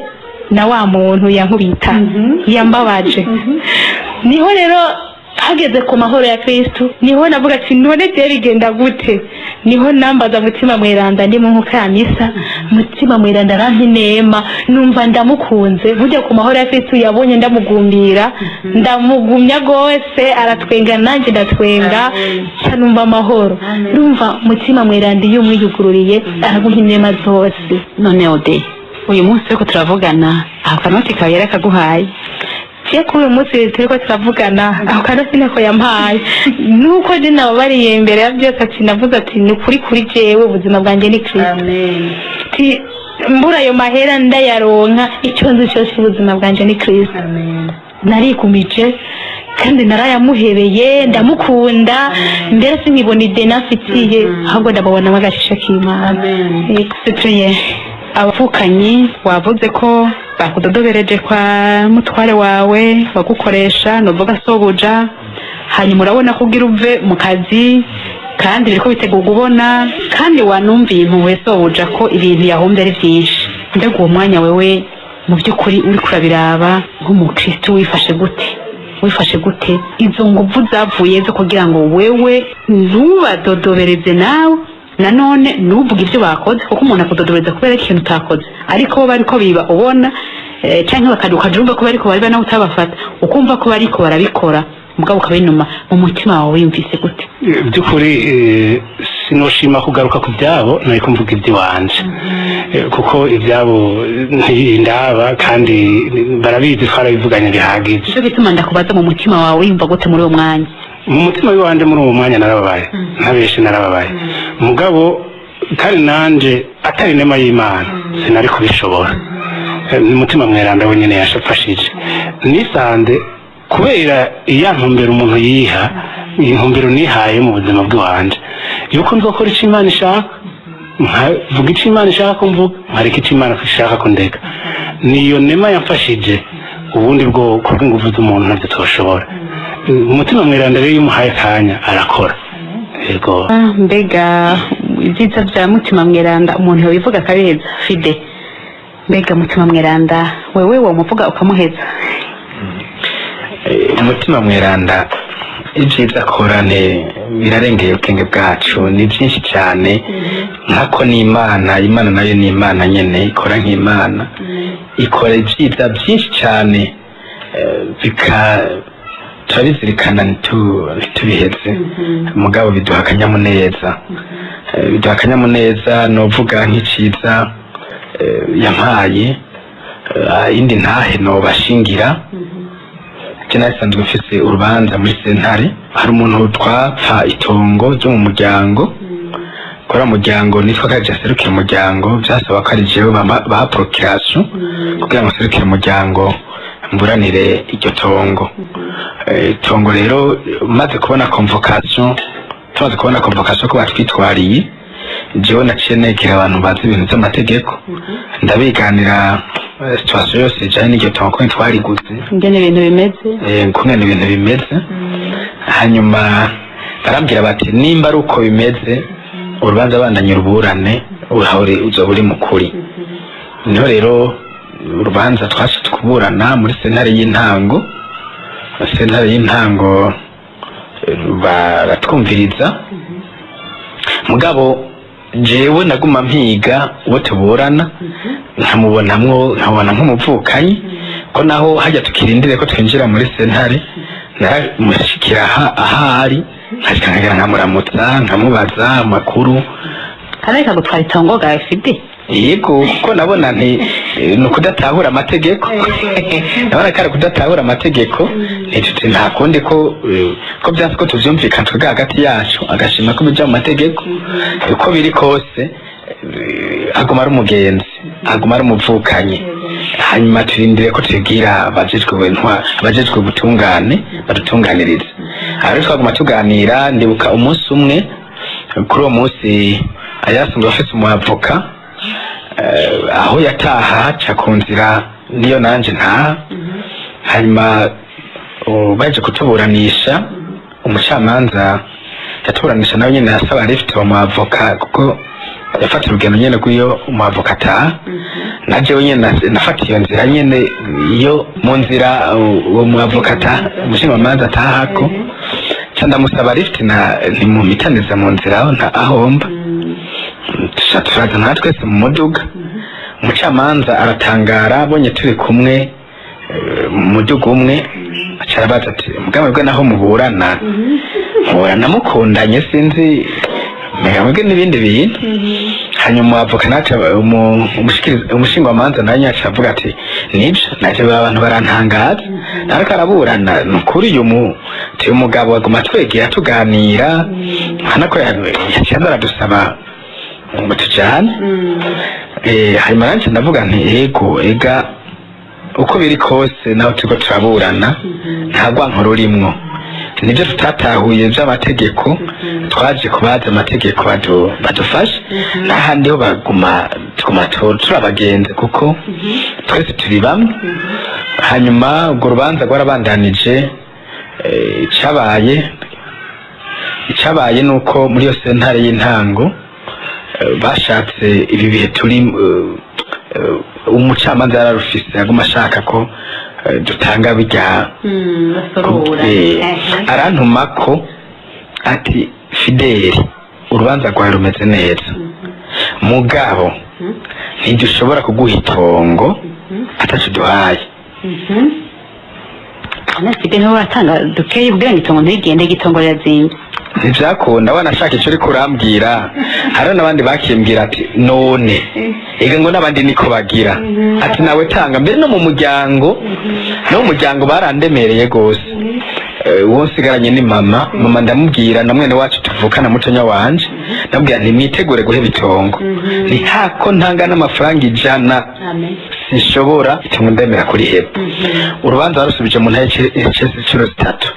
na wa muntu yankubita yambabaje. Niho rero hageze ku mahoro ya Kristo niho navuga ati none je bigenda gute, niho nambaza mutima mweranda ndi mu nkuka ya misa, mutima mweranda arampa inema numva ndamukunze. Burya ku mahoro ya Kristo yabonye ndamugumbira, ndamugumya gose, aratwenga nanje ndatwenga, nca numva amahoro, numva mutima mweranda iyo umwiyugururiye araguha inema zose. None Ode, uyu munsi turiko turavugana aho kanoti kawe yarakaguhaye? Je kuri uyu munsi turiko turavugana aho kanoti nako yampaye, nuko je nababariye imbere ya byose ati navuze ati ni ukuri kuri jewe ubuzima bwanjye ni Kristo. Amen. Ati mbura ayo mahera ndayaronka, icyo nzi cyose ubuzima bwanjye ni Kristo. Amen. Narikumije kandi narayamuhebeye, ndamukunda, mbere sinkibona ideni afitiye, ahubwo ndamubonamo agashisho k'Imana. Amen. Cyprien, abavukanyi wavuze ko bakudodobereje kwa mutware wawe bagukoresha nuvuga sobuja, hanyuma urabona ko ugira uve mu kazi kandi biriko bitegurwa ubona, kandi wanumviye impuhwe sobuja ko ibintu yahombye ari byinshi. Mbega uwo mwanya wewe mu by'ukuri uri kurabiraba nk'umukristo wifashe gute? Wifashe gute izo nguvu zavuye zo kugira ngo wewe ntubadodobereze nawe nanone nuvuga ibyo bakoze, kuko umuntu akudodobereza kubera ikintu utakoze, ariko bo bariko biba ubona canke bakaduka jumva ko bariko bariba nawe utabafata, ukumva ko bariko barabikora mugabo ukabinuma, mu mutima wawe wiyumvise gute? By'ukuri sinoshima kugaruka ku byabo, nariko mvuga iby'iwanje, kuko ibyabo ntindaba kandi barabizi twarabivuganye bihagije. Nico gituma ndakubaza mu mutima wawe wiyumva gute muri uwo mwanya? Mu mutima w'iwanje muri uwo mwanya narababaye, ntabeshe narababaye, mugabo kandi nanje atari inema y'Imana sinari kubishobora. Umutima mweranda wenyene yashafashije, nisanze kubera iya ntumbero umuntu yiha, intumbero nihaye mu buzima bw'iwanje yuko nzokora ico Imana ishaka, nkavuga ico Imana ishaka ko mvuga, nkareka ico Imana ishaka ko ndeka. Niyo nema yamfashije, ubundi bwoko bw'inguvu z'umuntu ntabyo toshobora. Umutima mweranda rero iyo umuhaye akanya arakora. Yego. Mbega ibyiza bya mutima mweranda umuntu yobivuga akabiheza. Fide, mbega mutima mweranda wewe womuvuga ukamuheza? Umutima mweranda ibyiza akora birarengeye ubwenge bwacu, ni byinshi cyane. Nkako ni Imana, Imana nayo ni Imana nyene, ikora nk'Imana, ikora ibyiza byinshi cyane, turabizirikana ntitubiheze, mugabo biduha akanyamuneza. Biduha akanyamuneza. Novuga nk'iciza yampaye, indi ntahe nobashingira. Je nasanzwe mfise urubanza muri sentare, hari umuntu twapfa itongo ryo mu muryango, Kora umuryango nitwa kaje aserukira umuryango, byasaba ko ari jewe baha procuration kugira ngo aserukire umuryango mburanire iryo tongo. Itongo rero maze kubona convocation, tumaze kubona convocation ko batwitwariye, jewe naciye negera abantu bazi ibintu by'amategeko, ndabiganira situation yose ijanye n'iryo tongo ko twariguze, ingene ibintu bimeze, kungene ibintu bimeze. Hanyuma barambwira bati nimba ari uko bimeze urubanza bandanye uruburane, urahore uzoba uri mukuri. Niho rero urubanza twaje kuburana muri sentare y'intango. Sentare y'intango baratwumviriza, mugabo jewe naguma mpiga uwo tuburana, nkamubonamwo, nkabona nk'umuvukanyi, ko naho hajya tukirindire ko twinjira muri sentare naramushikira ahari, nkashika nkamuramutsa, nkamubaza amakuru. Kareka gutwara itongo gawe Fide? Yego, kuko nabona nti ni ukudatahura amategeko. Nabona ko ari ukudatahura amategeko, nti nta kundi ko byanse ko tuvyumvikana twebwe hagati yacu, agashima ko bija mu mategeko. Uko biri kose aguma ari umugenzi, aguma ari umuvukanyi. Hanyuma turindire ko tubwira abajejwe ubutungane badutunganirize. Aho rero twaguma tuganira, ndibuka umunsi umwe, kuri uwo munsi ayasanzwe afise umwavoka, aho yataha haca ku nzira niyo nanje ntaha. Hanyuma baje kutuburanisha, umucamanza yatuburanisha nawe nyene yasaba lift wa mwavoka, kuko yafata urugendo nyene rw'iyo umwavoka ataha. Na jewe nyene nafata iyo nzira nyene, iyo mu nzira uwo mwavoka ataha, umushingamanza atahako, ca ndamusaba lift na ntimumitanize mu nzira aho ahomba. Tuca turazana twese mu muduga. Umucamanza aratangara abonye turi kumwe mu muduga umwe, aca arabaza ati mugabo bwe naho muburana, muburana mukundanye, sinzi mwebwe n'ibindi bintu. Hanyuma avoka naca umushingwamanza nawe nyaca avuga ati nibyo naje abantu barantangaza, ariko araburana nukuri uyu mugabo aguma twegera tuganira, hana ko yaciye aradusaba ngo tujane. Hanyuma nanje ndavuga nti ego ega uko biri kose naho turiko turaburana nta rwanko rurimwo, nibyo tutatahuye by'amategeko, twaje kubaza amategeko badufashe, n'ahandi ho baguma tuguma turabagenze kuko twese turi bamwe. Hanyuma urwo rubanza rwarabandanije. Icabaye nuko muri iyo sentare y'intango bashatse ibi bihe turi, umucamanza yararufise aguma ashaka ko dutanga bijya, arantuma ko ati Fideli urubanza rwawe rumeze neza, mugabo ntidushobora kuguha itongo ataco duhaye. Fideli niwe uratanga dukeyi kugira ngo itongo ntirigende, igitongo rirazimvye. Ntivyakunda, wanashaka ico uriko urambwira. Hariho n'abandi bakimbwira ati none ega ngo n'abandi niko bagira, ati nawe tanga. Mbere no mu muryango, no mu muryango barandemereye gose. Uwo nsigaranye ni mama ndamubwira na mwene wacu tuvukana mutonya wanje, ndamubwira nti mwitegure guheba itongo, ni hako ntanga n'amafaranga 100 sinshobora itongo ndemera kuriheba. Urubanza barusubije mu ntahe incuro zitatu,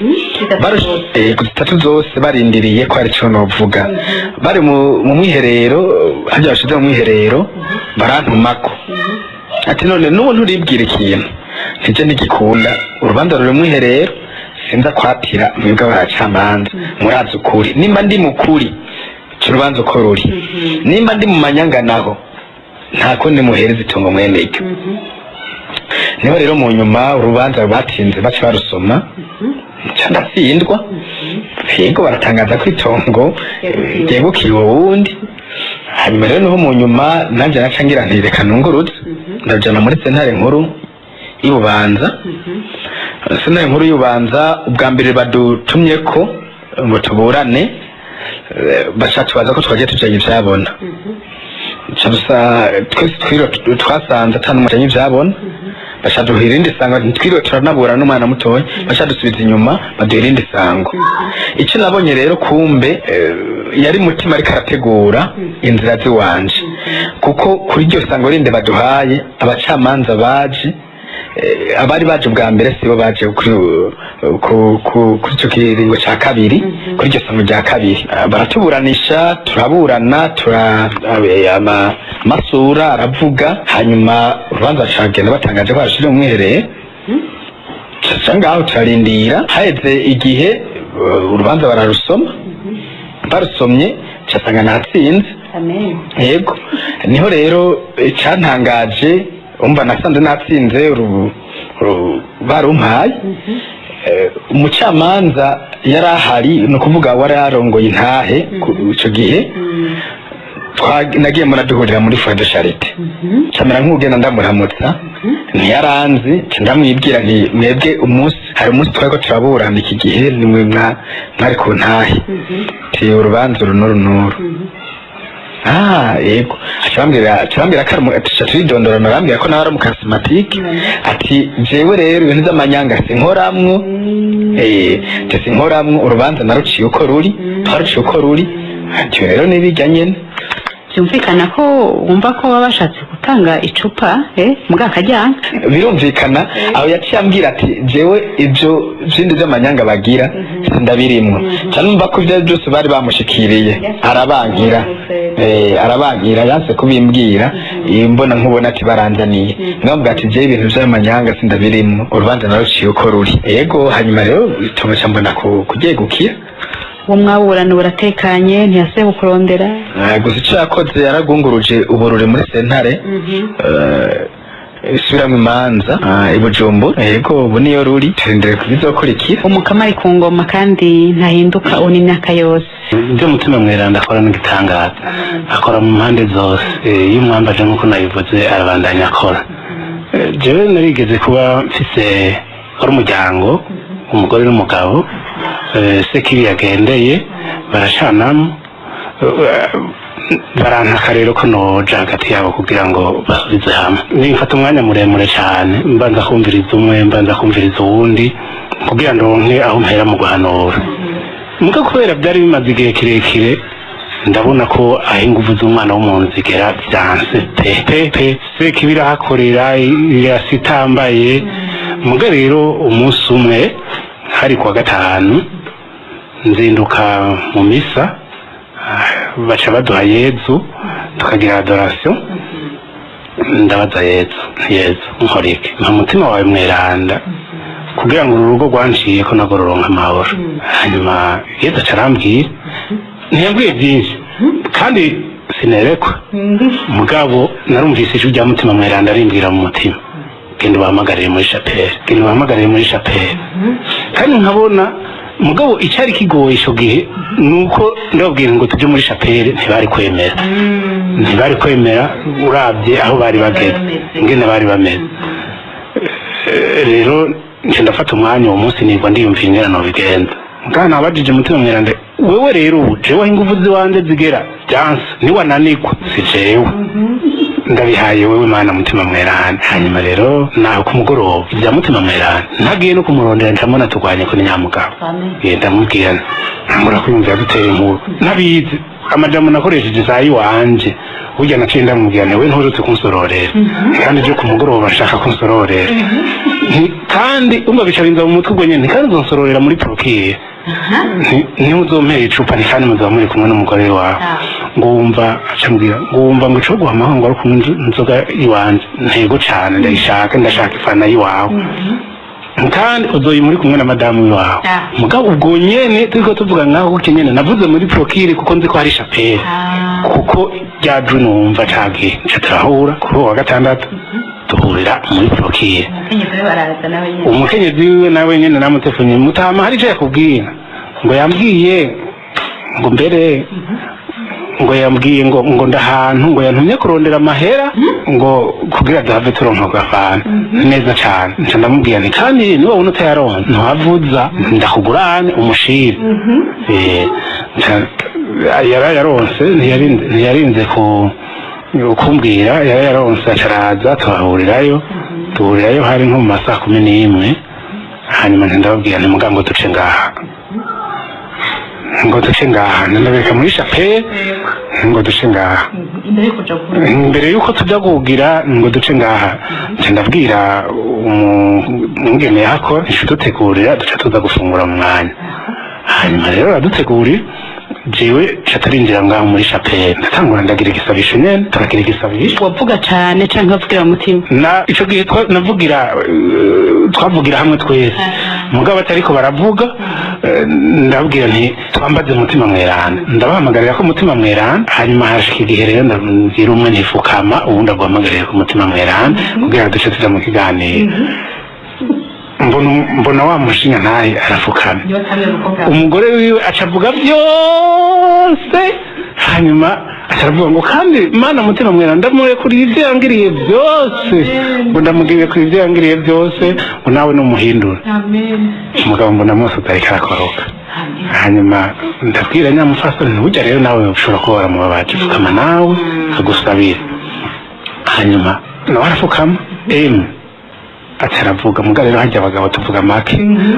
zitatu zose barindiriye ko hari ico novuga. Bari mu mwiherero, harya bashize mu mwiherero, barantumako ati none n'ubu nturibwira ikintu, ntije ntigikunda, urubanza ruri mu mwiherero, sinza kwatira mwebwe abacamanza, murazi ukuri, nimba ndi mukuri ico urubanza uko ruri, nimba ndi mu manyanga naho nta kundi muhereza itongo mwene iryo. Niba rero mu nyuma urubanza batinze baca barusoma, nca ndatsindwa. Yego baratangaza ko itongo ryegukiye uwundi. Hanyuma rero niho mu nyuma nanje naca ngira nti reka nunguruze, ndajana muri sentare nkuru y'Ububanza. Sentare nkuru y'Ububanza ubwa mbere badutumye ko ngo tuburane, baca tubaza ko twagiye tujanye ivyabona. Twese twasanze ata n'umwe ajanye ivyabona, Bashaduha irindi sango, ntitwiriwe turanabura n'umwana mutoya, bashadusubiza inyuma baduha irindi sango. Icyo nabonye rero kumbe yari mutima ariko arategura inzira ziwanje, kuko kuri iryo sango rindi baduhaye abacamanza baje, abari baje ubwa mbere sibo baje kuri icyo kiringo cya kabiri, kuri iryo sango rya kabiri. Baratuburanisha, turaburana, amasura aravuga, hanyuma urubanza rucagenda batangaje ko barashira umwiherero. Tuca ngaho turarindira, haheze igihe urubanza bararusoma, barusomye casanga natsinze. Yego, niho rero icantangaje, umva nasanze natsinze barumpaye. Umucamanza yari ahari, ni ukuvuga wari yarongoye intahe ico gihe, nagiye muraduhurira muri Foyer de Charité, camera nk'ugenda ndamuramutsa, ntiyaranzi, ndamwibwira nti mwebwe umunsi hari umunsi twariko turaburana iki gihe nimwe mwari ku ntahe, ti urubanza uru n'uru n'uru. Yego, acambwira ko turidondorana, arambwira ko nawe ari umukarismatike, ati jewe rero ibintu by'amanyanga sinkoramwo, sinkoramwo, urubanza naruciye uko ruri, twaruciye uko ruri, ati rero nibijya nyene. Byumvikana ko wumva ko baba bashatse gutanga icupa mbwa akajyanga. Birumvikana aho yaciye ambwira ati jewe ibyo bindi by'amanyanga bagira sindabirimwo, cyane numva ko ibyo byose bari bamushikiriye, arabankira, arabankira, yanse kubimbwira, imbona nkubona ati baranzaniye, ngamubwira ati jewe ibintu by'amanyanga sindabirimwo, urubanza naruciye uko ruri. Yego, hanyuma rero itomo mbona kuryegukira. Uwo mwaburana buratekanye, ntiyasubiye kukurondera? Gusa icyo yakoze yaragunguruje ubururi muri sentare isubiramwo imanza i Bujumbura. Yego, ubu niyo ruri, turindiriye kubizokurikira. Umukama ari ku ngoma kandi ntahinduka ubu n'imyaka yose. Ibyo Mutima Mweranda akora n'igitangaza, akora mu mpande zose. Iyo umwambaje nk'uko nabivuze arabandanya akora. Jewe narigeze kuba mfise wari umuryango, umugore n'umugabo, Sekibi yagendeye baracanamo, barantaka rero ko noja hagati yabo kugira ngo basubize hamwe. Nifata umwanya muremure cyane mbanza kumviriza umwe, mbanza kumviriza uwundi, kugira ndonke aho mpera mu guhanura. Muga kubera byari bimaze igihe kirekire, ndabona ko aho ingufu z'umwana w'umuntu zigera byanse pe pe pe. Sekibi irahakorera, irasitambaye. Muga rero umunsi umwe hari kuwa gatanu, nzinduka mu misa, baca baduha Yezu tukagira adoration. Ndabaza Yezu, Yezu nkorike nka mutima wawe mweranda kugira ngo uru rugo rwanciye ko nago ruronka amahoro. Hanyuma Yezu aca arambwira, ntiyambwiye byinshi kandi sinerekwa, mugabo narumvise ijwi rya mutima mweranda arimbwira mu mutima, genda ubahamagarire muri chapelle, genda ubahamagarire muri chapelle. Kandi nkabona mugabo icyari kigoye ico gihe nuko ndababwira ngo tujye muri chapelle, ntibari kwemera, ntibari kwemera uravye aho bari bageze ingene bari bameze. Rero nce ndafata umwanya uwo munsi nibwo ndiyumvira ingene nobigenza. Kandi nabajije Mutima Mweranda, wewe rero ubu jewe aho ingufu ziwanje zigera byanse, niwananirwa si jewe, ndabihaye wewe Mana Mutima Mweranda. Hanyuma rero naho ku mugoroba ibya Mutima Mweranda ntagiye no kumurondera, ncamona turwanye ko ni nyamugabo. Ndamubwira ntangura kwiyumvira dutera inkuru ntabizi, amajambo nakoresheje saa yiwanje burya naciye ndamubwira nti we nturutse kunsororera, kandi ejo ku mugoroba nshaka kunsororera, kandi umva bica binza mu mutwe ubwo nyene, kandi uzonsororera muri prokire, niho uzompera icupa, ni kandi muzaba muri kumwe n'umugore wawe. Ngo wumva acambwira ngo wumva ngo ico guha amahoro ngo ari kumwe inzoga iwanje, ntego cane ndayishaka, ndashaka ifana yiwawe, kandi uzoyi muri kumwe na madamu wawe. Mugabo ubwo nyene turiko tuvuga nkaho gutyo nyene navuze muri prokire kuko nzi ko hari chapelle, kuko ryaje numva cagiye nca turahura kuri uwo wa gatandatu, duhurira muri prokire. Umukenyezi wiwe nawe nyene namutefunye, mutama hari ico yakubwira? Ngo yambwiye ngo mbere ngo yambwiye ngo ndahantu ngo yantumye kurondera amahera ngo kugira duhave turonka gafana neza cyane. Nca ndamubwira nti kandi niba ubona utayaronka ntuhavuza ndakugurane umushire. Yarayaronse, ntiyarinze Ukumbwira yari yaronse acaraza tuhahurirayo, duhurirayo hari nko mu masaha 11. Hanyuma ndababwira nti mugango duce ngaha, ngo duce ngaha, ndabereka muri chapelle ngo duce ngaha imbere yuko tujya kugira ngo duce ngaha. Ndabwira umwungene yako dutegurira duca tuza gufungura mu mwanya. Hanyuma rero aradutegurira, jewe catarinjira ngaho muri chapelle ndatangura ndagira igisabisho nyene, turagira igisabisho. Wavuga cane canke wavugira mu mutima? Na ico gihe navugira, twavugira hamwe twese, mugabo atariko baravuga. Ndabwira nti twambaze Mutima Mweranda, ndabahamagarira ko Mutima Mweranda. Hanyuma hashika igihe rero ndabwira umwe ntifukama, uwundi aguhamagarira ko Mutima Mweranda kugira ngo duce tuja mu kiganiro. Mbona wa mushinga ntaye arafukama, umugore wiwe acavuga byose. Hanyuma aravuga ngo kandi Mana Mutima Mweranda ndamurekuriye ibyo yangiriye byose, ngo ndamugiriye kuri ibyo yangiriye byose, ngo nawe numuhindura. Umugabo mbona mose utariko arakoroka. Hanyuma ndabwira nyamufasoni nti burya rero nawe ushobora kuba waramubabaje, fukama nawe agusabire. Hanyuma nawe arafukama, emwe ataravuga. Mugabo rero hajya abagabo tuvuga make,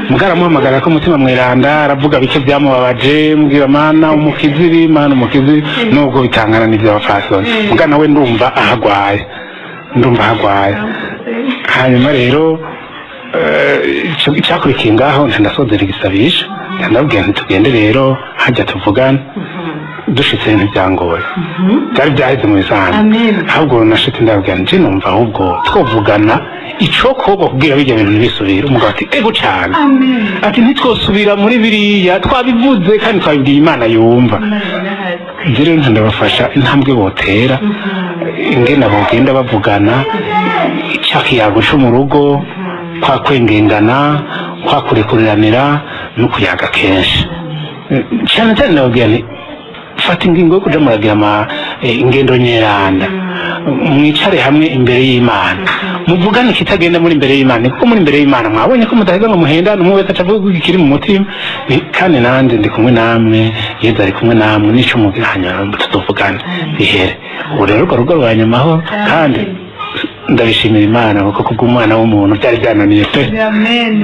mugabo aramuhamagara ko Mutima Mweranda aravuga bike byamubabaje, mbwira Mana umukiziri, Mana umukiziri, nubwo bitangana n'iby'abafasoni. Mugabo nawe ndumva ahagwaye, ndumva ahagwaye. Hanyuma rero icyakurikiye ngaho ndasozera igisabisho, ndababwira nti tugende rero hajya tuvugane. Dushitse ibintu byangoye byari byaheze mu bisanzwe, ahubwo nashitse ndababwira nti numva ahubwo twovugana icokorwa kugira bijya bintu ntibisubire. Umugabo ati ego cane, ati ntitwosubira muri biriya twabivuze kandi twabibwiye Imana yumva. Ibyo rero ndabafasha intambwe botera, ingene bogenda bavugana, icakiyago co mu rugo, kwa kwengengana, kwa kurekuriranira no kuyaga kenshi. Cyane cyane ndababwira nti fata ingingo yo kuja muragira ingendo nyeranda, mwicare hamwe imbere y'Imana, muvugane ikitagenda muri imbere y'Imana, kuko muri imbere y'Imana mwabonye ko mudaheza ngo muhendane, umwe wese acavuga ikiri mu mutima. Kandi nanje ndi kumwe namwe, Yezu ari kumwe namwe, nico mugira hanyuma tutuvugane bihere. Ubu rero urwo rugo rwa nyuma ho, kandi ndabishimira Imana kuko kubw'umwana w'umuntu byari byananiye pe.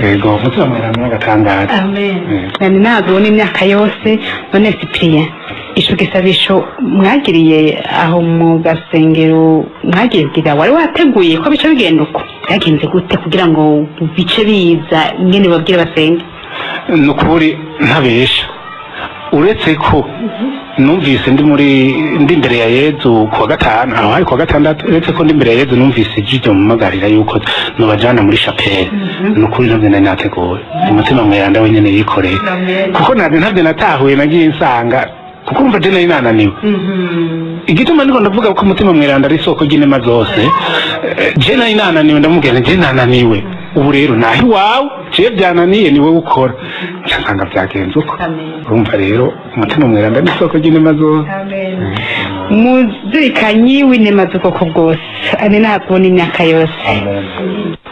Yego, Mutima Mweranda n'agatangaza. Amen. Ntabwo n'imyaka yose none Cyprien, ico gisabisho mwagiriye aho mu gasengero mwagiriye, wari wateguye ko bice bigenda uko? Byagenze gute kugira ngo bice biza ingene babwire basenge? Nukuri ntabesha, uretse ko numvise ndi muri ndi imbere ya Yezu kuwa gatanu, aho hari kuwa gatandatu, uretse ko ndi imbere ya Yezu numvise ijwi mumagarira yuko nobajana muri chapelle. Nukuri ntabyo nari nateguye, Umutima Mweranda wenyene yikoreye, kuko ntabyo natahuye, nagiye nsanga kuko umva je nari nananiwe. Igituma ndiko ndavuga ko Mutima Mweranda ari isoko ry'inema zose, je nari nananiwe, ndamubwira nti je nananiwe, ubu rero naho iwawe je byananiye ni wowe ukora, nsanga byagenze uko. Urumva rero Umutima Mweranda ni isoko ry'inema zose. Muzirikanyi w'inema z'ubwoko bwose, ane ntabwo n'imyaka yose.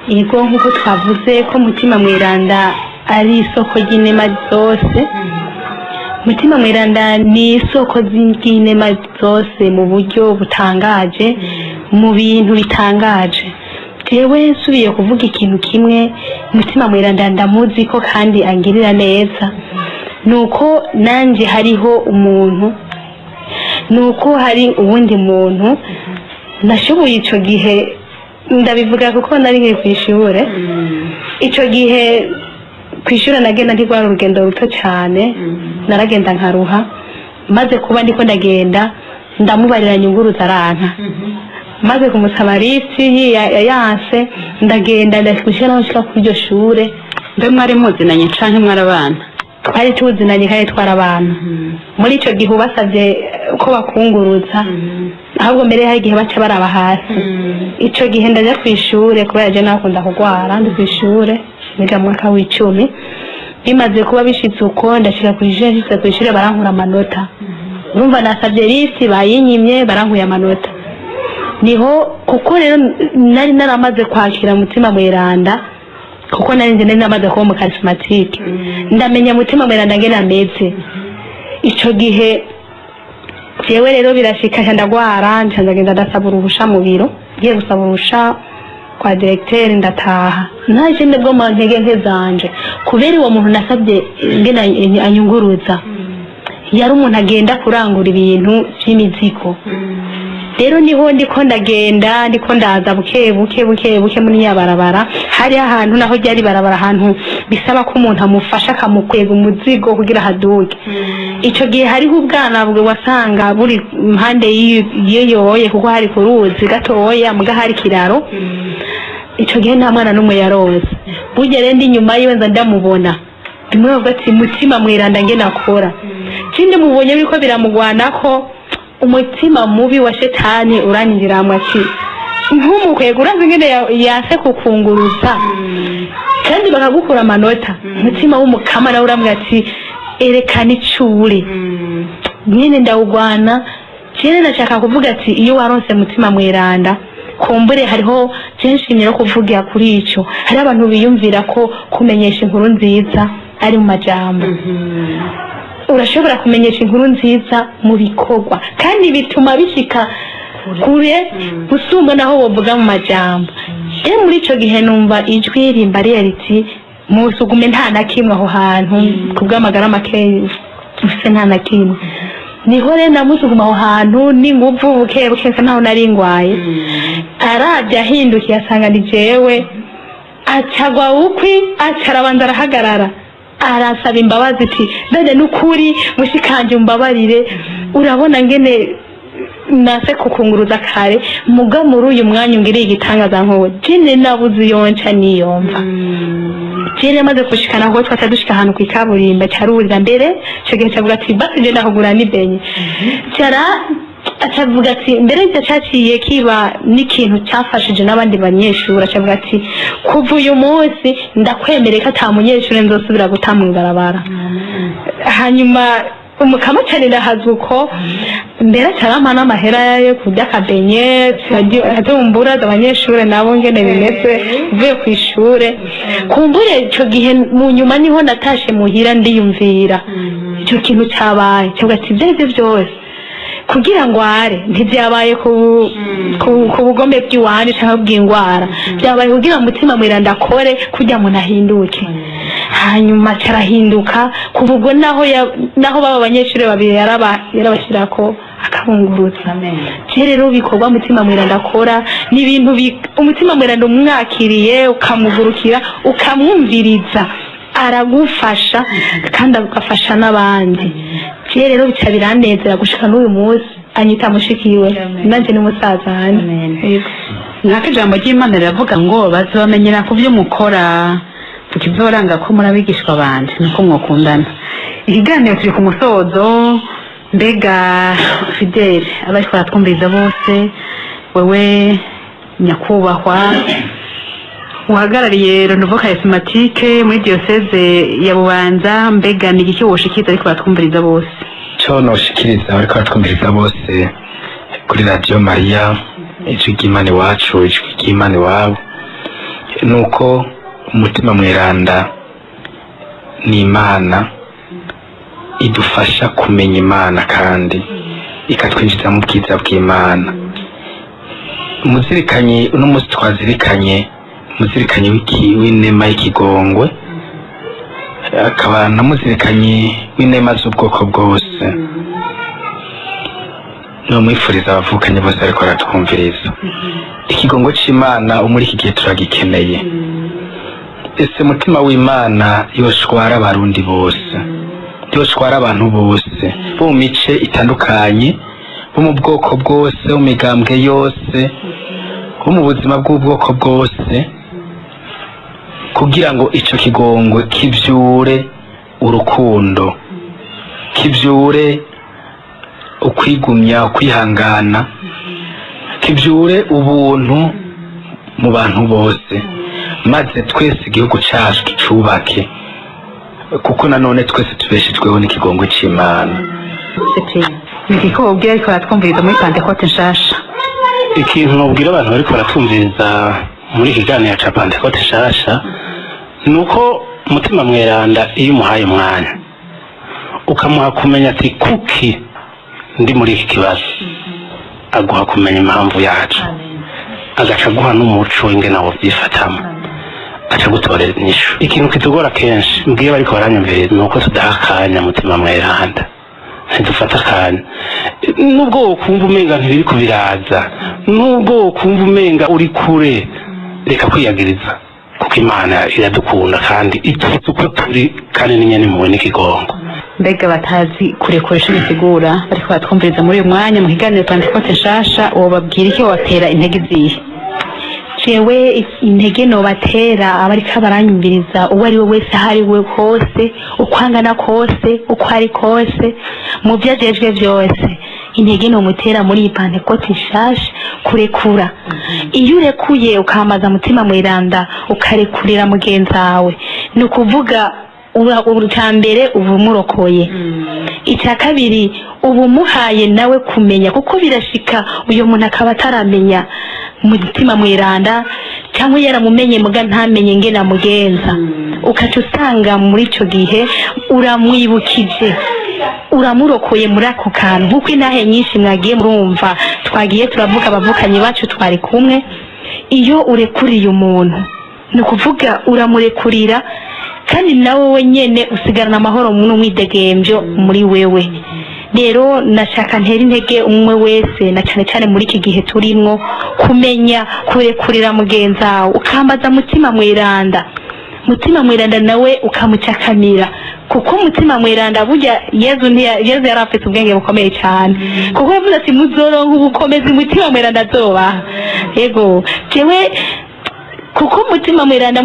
Yego, nk'uko twavuze ko Mutima Mweranda ari isoko ry'inema zose, Mutima Mweranda ni isoko ry'inema zose mu buryo butangaje, mu bintu bitangaje. Jewe nsubiye kuvuga ikintu kimwe, Mutima Mweranda ndamuzi ko kandi angirira neza, nuko nanje hariho umuntu, nuko hari uwundi muntu nashoboye ico gihe, ndabivuga kuko nari nkiri kw'ishure. Ico gihe kw'ishure nagenda ntirwara urugendo ruto cyane, naragenda nkaruha, maze kuba ndiko ndagenda ndamubarira nyunguruza aranka, maze kumusaba lift yanse, ndagenda ndashika naho nshika kuri iryo shure. Mbe mwari muzinanye canke mwarabana? Twari tuzinanye kandi twarabana. Muri ico gihe ubasavye ko bakunguruza, ahubwo mbere hari igihe baca baraba hasi. Ico gihe ndaja kw'ishure kubera je nakunda kugwara, ndi kw'ishure niga mu mwaka w'icumi. Bimaze kuba bishitse uko ndashika kw'ishure, nshitse kw'ishure barankura amanota. Urumva nasavye lift bayinyimye, barankuye amanota. Niho kuko rero nari naramaze kwakira Mutima Mweranda, kuko nari nzi nari namaze kuba umukarismatike, ndamenya Mutima Mweranda ngene ameze. Ico gihe Jewe rero birashika nca ndagwara, nca ndagenda ndasaba uruhusha mu biro, ngiye gusaba uruhusha kwa directeur ndataha naje nibwo mu ntege nke zanje, kubera uwo muntu nasabye ngena anyunguruza yari umuntu agenda kurangura ibintu vy'imizigo. Rero niho ndiko ndagenda, ndiko ndaza buke buke buke buke muri ya barabara, hari ahantu naho ryari barabara, ahantu bisaba ko umuntu amufasha akamukwega umuzigo kugira haduke. Ico gihe hariho ubwana bwe wasanga buri impande y'iyoye, kuko hari ku ruzi gatoya muga hari kiraro. Ico gihe nta mwana n'umwe yaroze. Burya rero ndi inyuma yiwe nza ndamubona, bimwe bavuga ati mutima mweranda nge nakora kindi, mubonye biriko biramugwanako, umutima mubi wa shetani uranyinjiramwo ati nk'umukwega urazi ngene yase kukunguruza kandi bakagukura amanota. Umutima w'umukama nawe uramubwira ati erekana icuri nyene ndawugwana. Jene ndashaka kuvuga ati iyo waronse mutima mweranda, kumbure hariho byinshi no kuvugira kuri ico. Hari abantu biyumvira ko kumenyesha inkuru nziza ari mu majambo. Urashobora kumenyesha inkuru nziza mu bikorwa, kandi bituma bishika kure gusumba naho wovuga mu majambo. Rero muri ico gihe numva ijwi rimbariye riti musugume nta na kimwe aho hantu, kubw'amagara make ufise nta na kimwe. Niho rero namusuguma aho hantu n'inguvu buke buke, nsa naho nari ngwaye. Aravye ahindukiye asanga ni jewe, acagwa ukwi, aca arabanza arahagarara, arasaba imbabazi ati none nukuri mushikanje umbabarire, urabona ngene nase kukunguruza kare, muga muri uyu mwanya ungiriye igitangaza nkowe jene nabuze iyo nca niyomva. Jene maze gushikana aho twaca dushika ahantu kw'ikaburimbo, carurira mbere ico gihe cavuga ati basi je ndakugura n'ibenye. Cara acavuga ati mbere icyo caciye kiba n'ikintu cyafashije n'abandi banyeshuri, acavuga ati kuva uyu munsi ndakwemereye ko ata munyeshuri nzosubira guta mw'ibarabara. Hanyuma umukama cyane ndahazwa uko mbere acarampa n'amahera yo kurya akabenye, tumbura abanyeshuri nabo ngene bimeze uvuye ku ishure. Kumbure ico gihe mu nyuma niho natashe muhira ndiyumvira ico kintu cabaye, cavuga ati ivyo arivyo vyose kugira ngo are ntivyabaye ku bugombe bw'iwanje canke bw'ingwara, vyabaye kugira umutima mweranda akore kugira ngo nahinduke. Hanyuma carahinduka kuva ubwo naho naho baba abanyeshuri babiri yarabashirako akabunguruza. Je rero bikorwa mutima mweranda akora ni ibintu umutima mweranda umwakiriye ukamugurukira ukamwumviriza aragufasha kandi agafasha n'abandi. Je rero bica biranezera gushika n'uyu munsi anyita mushikiwe nanje ni musaza wanje. Yego. Nk'ako ijambo ry'Imana riravuga ngo bazobamenyera ku byo mukora, tukizoranga ko muri abigishwa banje nuko mwokundana. Ikiganiro turi ku musozo. Mbega Fidele, abariko baratwumviriza bose, wewe nyakubahwa uhagarariye Renouveau Charismatique muri diocèse ya Bubanza, mbega ni igiki woshikiriza ariko baratwumviriza bose? Cyo noshikiriza bariko baratwumviriza bose kuri Radio Maria, ijwi ry'Imana iwacu, ijwi ry'Imana iwabo, nuko umutima mweranda ni Imana idufasha kumenya Imana kandi ikatwinjiza mu bwiza bw'Imana. Muzirikanye uno munsi twazirikanye muzirikanye w'inema y'ikigongwe, akaba na muzirikanye w'inema z'ubwoko bwose. Nomwifuriza abavukanye bose ariko baratwumviriza, ikigongo c'Imana muri iki gihe turagikeneye. Ese mutima w'Imana yoshwara abarundi bose, yoshwara abantu bose bo mu mice itandukanye, bo mu bwoko bwose, bo mu migambwe yose, bo mu buzima bw'ubwoko bwose, kugira ngo ico kigongwe kivyure urukundo, kivyure ukwigumya, ukwihangana, kivyure ubuntu mu bantu bose, maze twese igihugu cacu tucubake, kuko nanone twese tubeshejweho n'ikigongwe c'Imana. Ni igiki wobwira ariko baratwumviriza muri Pantekote nshasha? Ikintu nobwira abantu bariko baratwumviriza muri iki kiganiro ca Pantekote nshasha ni uko umutima mweranda iyo umuhaye umwanya ukamuha kumenya ati kuki Ndi muri iki kibazo, aguha kumenya impamvu yacu, agaca aguha n'umuco ingene wovyifatamo, aca gutorera inyishu. Ikintu kitugora kenshi, mbwiye bariko baranyumviriza, ni uko tudaha akanya Mutima Mweranda, ntidufata akanya. Nubwo wokumva umenga ntibiriko biraza, nubwo wokumva umenga uri kure, reka kwiyagiriza, kuko Imana iradukunda kandi ituzi uko turi, kandi ni nyene impuhwe n'ikigongo. Mbega batazi kurekoresha bisigura, bariko batwumviriza muri uyu mwanya mu kiganiro Pantekote nshasha, wobabwira iki? Wobatera intege izihe? Jewe intege nobatera abariko baranyumviriza, uwo ari we wese, aho ari we hose, uko angana kose, uko ari kose, mu byo ajejwe byose, intege nomutera muri iyi Pantekote nshasha: kurekura. Iyo urekuye, ukamaza Mutima Mweranda, ukarekurira mugenzi wawe, ni ukuvuga icya mbere uba umurokoye, icya kabiri uba umuhaye nawe kumenya, kuko birashika uyu muntu akaba ataramenya Mutima Mweranda, cyangwa yaramumenye muga ntamenye ngene amugenza. Ukaca usanga muri icyo gihe uramwibukije, uramurokoye muri ako kantu. Nk'uko intahe nyinshi mwagiye murumva twagiye turavuga, abavukanyi bacu twari kumwe, iyo urekuriye umuntu, ni ukuvuga uramurekurira, kandi nawe wenyene usigarana amahoro n'umwidegembyo muri wewe. Rero nashaka ntera intege umwe wese, na cyane cyane muri iki gihe turimwo, kumenya kurekurira mugenzi wawe, ukambaza Mutima Mweranda, Mutima Mweranda nawe ukamucakamira, kuko Mutima Mweranda burya Yezu Yezu yari afite ubwenge bukomeye cyane, kuko yavuze ati: "Muzoronka ubukomezi Mutima Mweranda azobaha." Yego, jewe kuko Mutima Mweranda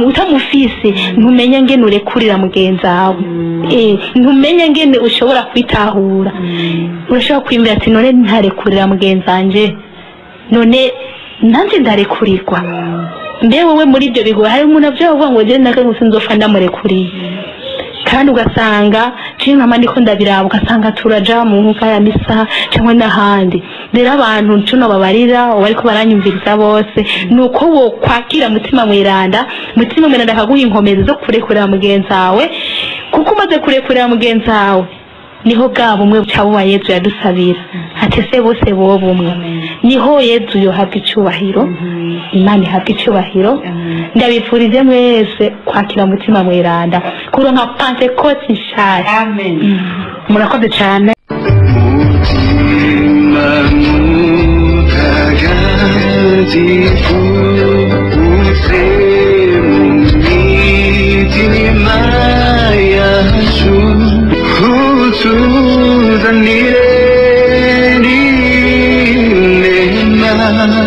utamufise ntumenya ngene urekurira mugenzi wawe, ntumenya ngene ushobora kwitahura. Urashobora kwiyumvira ati: "None ntarekurira mugenzi wanje, none nanjye ndarekurirwa?" Mbe wowe muri ibyo bigo hari umuntu avyo avuga ngo: "Je naka sinzofa ndamurekuriye." Kandi ugasanga je nkama ndiko ndabiraba, ugasanga turaja mu nkuka ya misa cyangwa n'ahandi. Rero abantu ncuno babarira bariko baranyumviriza bose, ni uko wo kwakira Mutima Mweranda, Mutima Mweranda akaguha inkomezi zo kurekurira mugenzi wawe, kuko umaze kurekurira mugenzi wawe niho bwa bumwe buca buba Yezu yadusabira ati: "Se bose boba bumwe." Niho Yezu yohabwa icubahiro, Imana ihabwa icubahiro. Ndabifurije mwese kwakira Mutima Mweranda, kuronka Pantekote nshasha. Murakoze cyane. Mutima Mutagatifu, uze mu mitima yacu, utuzanire inema.